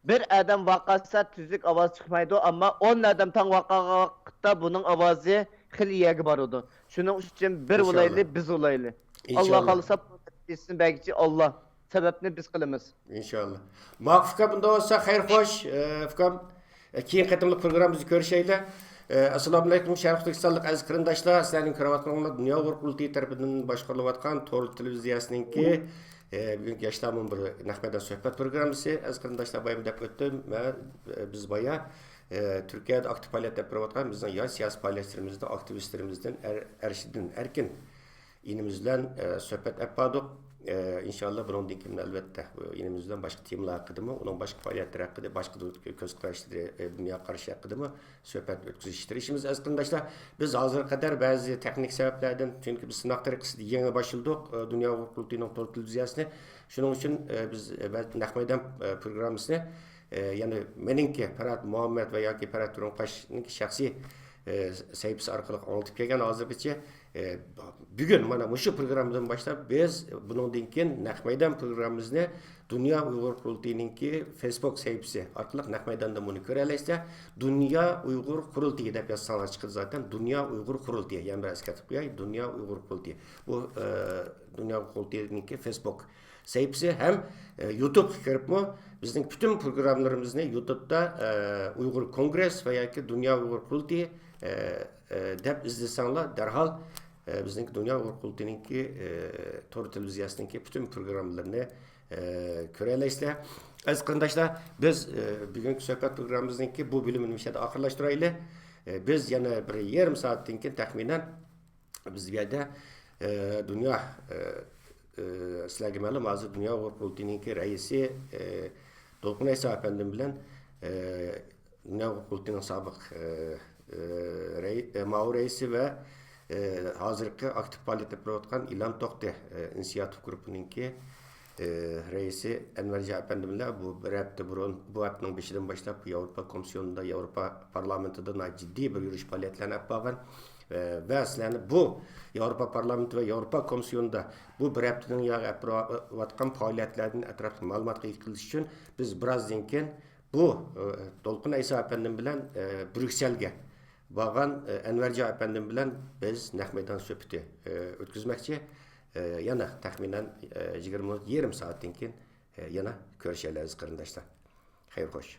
بىر ئادەم ۋارقىرىسا تۈزۈك ئاۋاز چىقمايدۇ، ئەمما ئون ئادەم تەڭ ۋارقىرىغان ۋاقىتتا بۇنىڭ ئاۋازى خېلى يەرگە بارىدۇ. شۇنىڭ ئۈچۈن بىر بولايلى، ئىنشاللا. بىز بولايلى. ئاللا ئىنشاللا. خالىسا، بۇ نەتىجىسىنى بەرگۈچى ئاللا. سەۋەبنى بىز قىلىمىز. ئىنشاللا. ماقۇل ئۇكا، بۇنداق بولسا خەير خوش. ئە، ئۇكام، ئە، كېيىنكى قېتىملىق پروگراممىمىزدا كۆرۈشەيلى. ئە، ئەسسالامۇئەلەيكۇم، شەرقىي تۈركىستانلىق ئەزىز قېرىنداشلار. سىلەرنىڭ كۆرۈۋاتقىنىڭلار دۇنيا ئۇيغۇر قۇرۇلتىيى تەرىپىدىن باشقۇرۇلۇۋاتقان تور تېلېۋىزىيەسىنىڭكى، ئە، بۈگۈنكى ياشلار مۇنبىرى نەق مەيدان سۆھبەت پروگراممىسى. ئەزىز قېرىنداشلار، بايام دەپ ئۆتتۈم. مەن، ئە، بىز بايا، ئە، تۈركىيەدە ئاكتىپ پائالىيەت ئېلىپ بېرىۋاتقان بىزنىڭ ياش سىياسىي پائالىيەتچىلىرىمىزدىن، ئاكتىۋىستلىرىمىزدىن ئەر-، ئەرشىدىن ئەركىن ئىنىمىز بىلەن، ئە، سۆھبەت ئېلىپ باردۇق. ئە، ئىنشاللا بۇنىڭدىن كېيىن ئەلۋەتتە ئىنىمىز بىلەن باشقا تېمىلار ھەققىدىمۇ، ئۇنىڭ باشقا پائالىيەتلىرى ھەققىدە، باشقا كۆز قاراشلىرى، ئە، دۇنيا قارىشى ھەققىدىمۇ سۆھبەت ئۆتكۈزۈشكە تىرىشىمىز، ئەزىز قېرىنداشلار. بىز ھازىرغا قەدەر بەزى تېخنىك سەۋەبلەردىن، چۈنكى بىز سىناق تەرىقىسىدە يېڭى باشلىدۇق، ئە، دۇنيا ئۇيغۇر قۇرۇلتىيىنىڭ تور تېلېۋىزىيەسىنى. شۇنىڭ ئۈچۈن، ئە، بىز، ئە، بەزى نەق مەيدان، ئە، پروگراممىسىنى، ئە، يەنى مېنىڭكى پەرھات مۇھەممەد ۋە ياكى پەرھات تۈرۈنقاشنىڭكى شەخسىي ئە، سەھىپىسى ئارقىلىق ئاڭلىتىپ كەلگەن ھازىرغىچە. ئە، بۈگۈن مانا مۇشۇ پروگراممىدىن باشلاپ بىز بۇنىڭدىن كېيىن نەق مەيدان پروگراممىمىزنى دۇنيا ئۇيغۇر قۇرۇلتىيىنىڭكى فېيسبۇك سەھىپىسى ئارقىلىق نەق مەيداندا بۇنى كۆرەلەيسىلەر. دۇنيا ئۇيغۇر قۇرۇلتىيى دەپ يازساڭلار چىقىدۇ زاتەن. دۇنيا ئۇيغۇر قۇرۇلتىيى، يەنە بىر ئەسكەرتىپ قوياي، دۇنيا ئۇيغۇر قۇرۇلتىيى. بۇ، ئە، دۇنيا ئۇيغۇر قۇرۇلتىيىنىڭكى فېيسبوك سەھىپىسى ھەم، ئە، يۇتۇبقا كىرىپمۇ بىزنىڭ پۈتۈن پروگراممىلىرىمىزنى يۇتۇبتا، ئە، ئۇيغۇر كونگرېس ۋە ياكى دۇنيا ئۇيغۇر قۇرۇلتىيى، ئە، ئە، دەپ ئىزدىسەڭلار، دەرھال، ئە، بىزنىڭكى دۇنيا ئۇيغۇر قۇرۇلتىيىنىڭكى، ئە، تور تېلېۋىزىيەسىنىڭكى پۈتۈن پروگراممىلىرىنى، ئە، كۆرەلەيسىلەر. ئەزىز قېرىنداشلار، بىز، ئە، بۈگۈنكى سۆھبەت پروگراممىمىزنىڭكى بۇ بۆلۈمىنى مۇشۇ يەردە ئاخىرلاشتۇرايلى. ئە، بىز يەنە بىر يېرىم سائەتتىن كېيىن تەخمىنەن بىز بۇ يەردە، ئە، دۇنيا، ئە، ئە، سىلەرگە مەلۇم، ھازىر دۇنيا ئۇيغۇر قۇرۇلتىيىنىڭكى رەئىسى، ئە، دولقۇن ئەيسا ئەپەندىم بىلەن، ئە، نەۋ قۇرۇلتىيىنىڭ سابىق، ئە، ئە، رەي-، ئە، مائۇ رەئىسى ۋە، ئە، ھازىرقى ئاكتىپ پائالىيەت ئېلىپ بېرىۋاتقان ئىلان توختى، ئە، ئىنىسىياتىپ گۇرۇپپىنىڭكى، ئە، رەئىسى ئەنۋەرجان ئەپەندى بىلەن بۇ بىر ھەپتە بۇرۇن، بۇ ھەپتىنىڭ بېشىدىن باشلاپ ياۋروپا كومىسسىيونىدا، ياۋروپا پارلامېنتىدا ناھايىتى جىددىي بىر يۈرۈش پائالىيەتلەرنى ئېلىپ بارغان، ئە، ۋە سىلەرنى بۇ ياۋروپا پارلامېنتى ۋە ياۋروپا كومىسسىيونىدا بۇ بىر ھەپتىنىڭ ياغى ئېلىپ بېرىۋاتقان پائالىيەتلەردىن ئەتراپلىق مەلۇماتقا ئىگە قىلىش ئۈچۈن بىز بىرازدىن كېيىن بۇ، ئە، دولقۇن ئەيسا ئەپەندىم بىلەن، ئە، بريۇكسېلگە بارغان، ئە، ئەنۋەرجان ئەپەندىم بىلەن بىز نەق مەيدان سۆھبىتى، ئە، ئۆتكۈزمەكچى. ئە، يەنە تەخمىنەن، ئە، يىگىرمە مىنۇت، يېرىم سائەتتىن كېيىن، ئە، يەنە كۆرۈشەيلى، ئەزىز قېرىنداشلار. خەير خوش.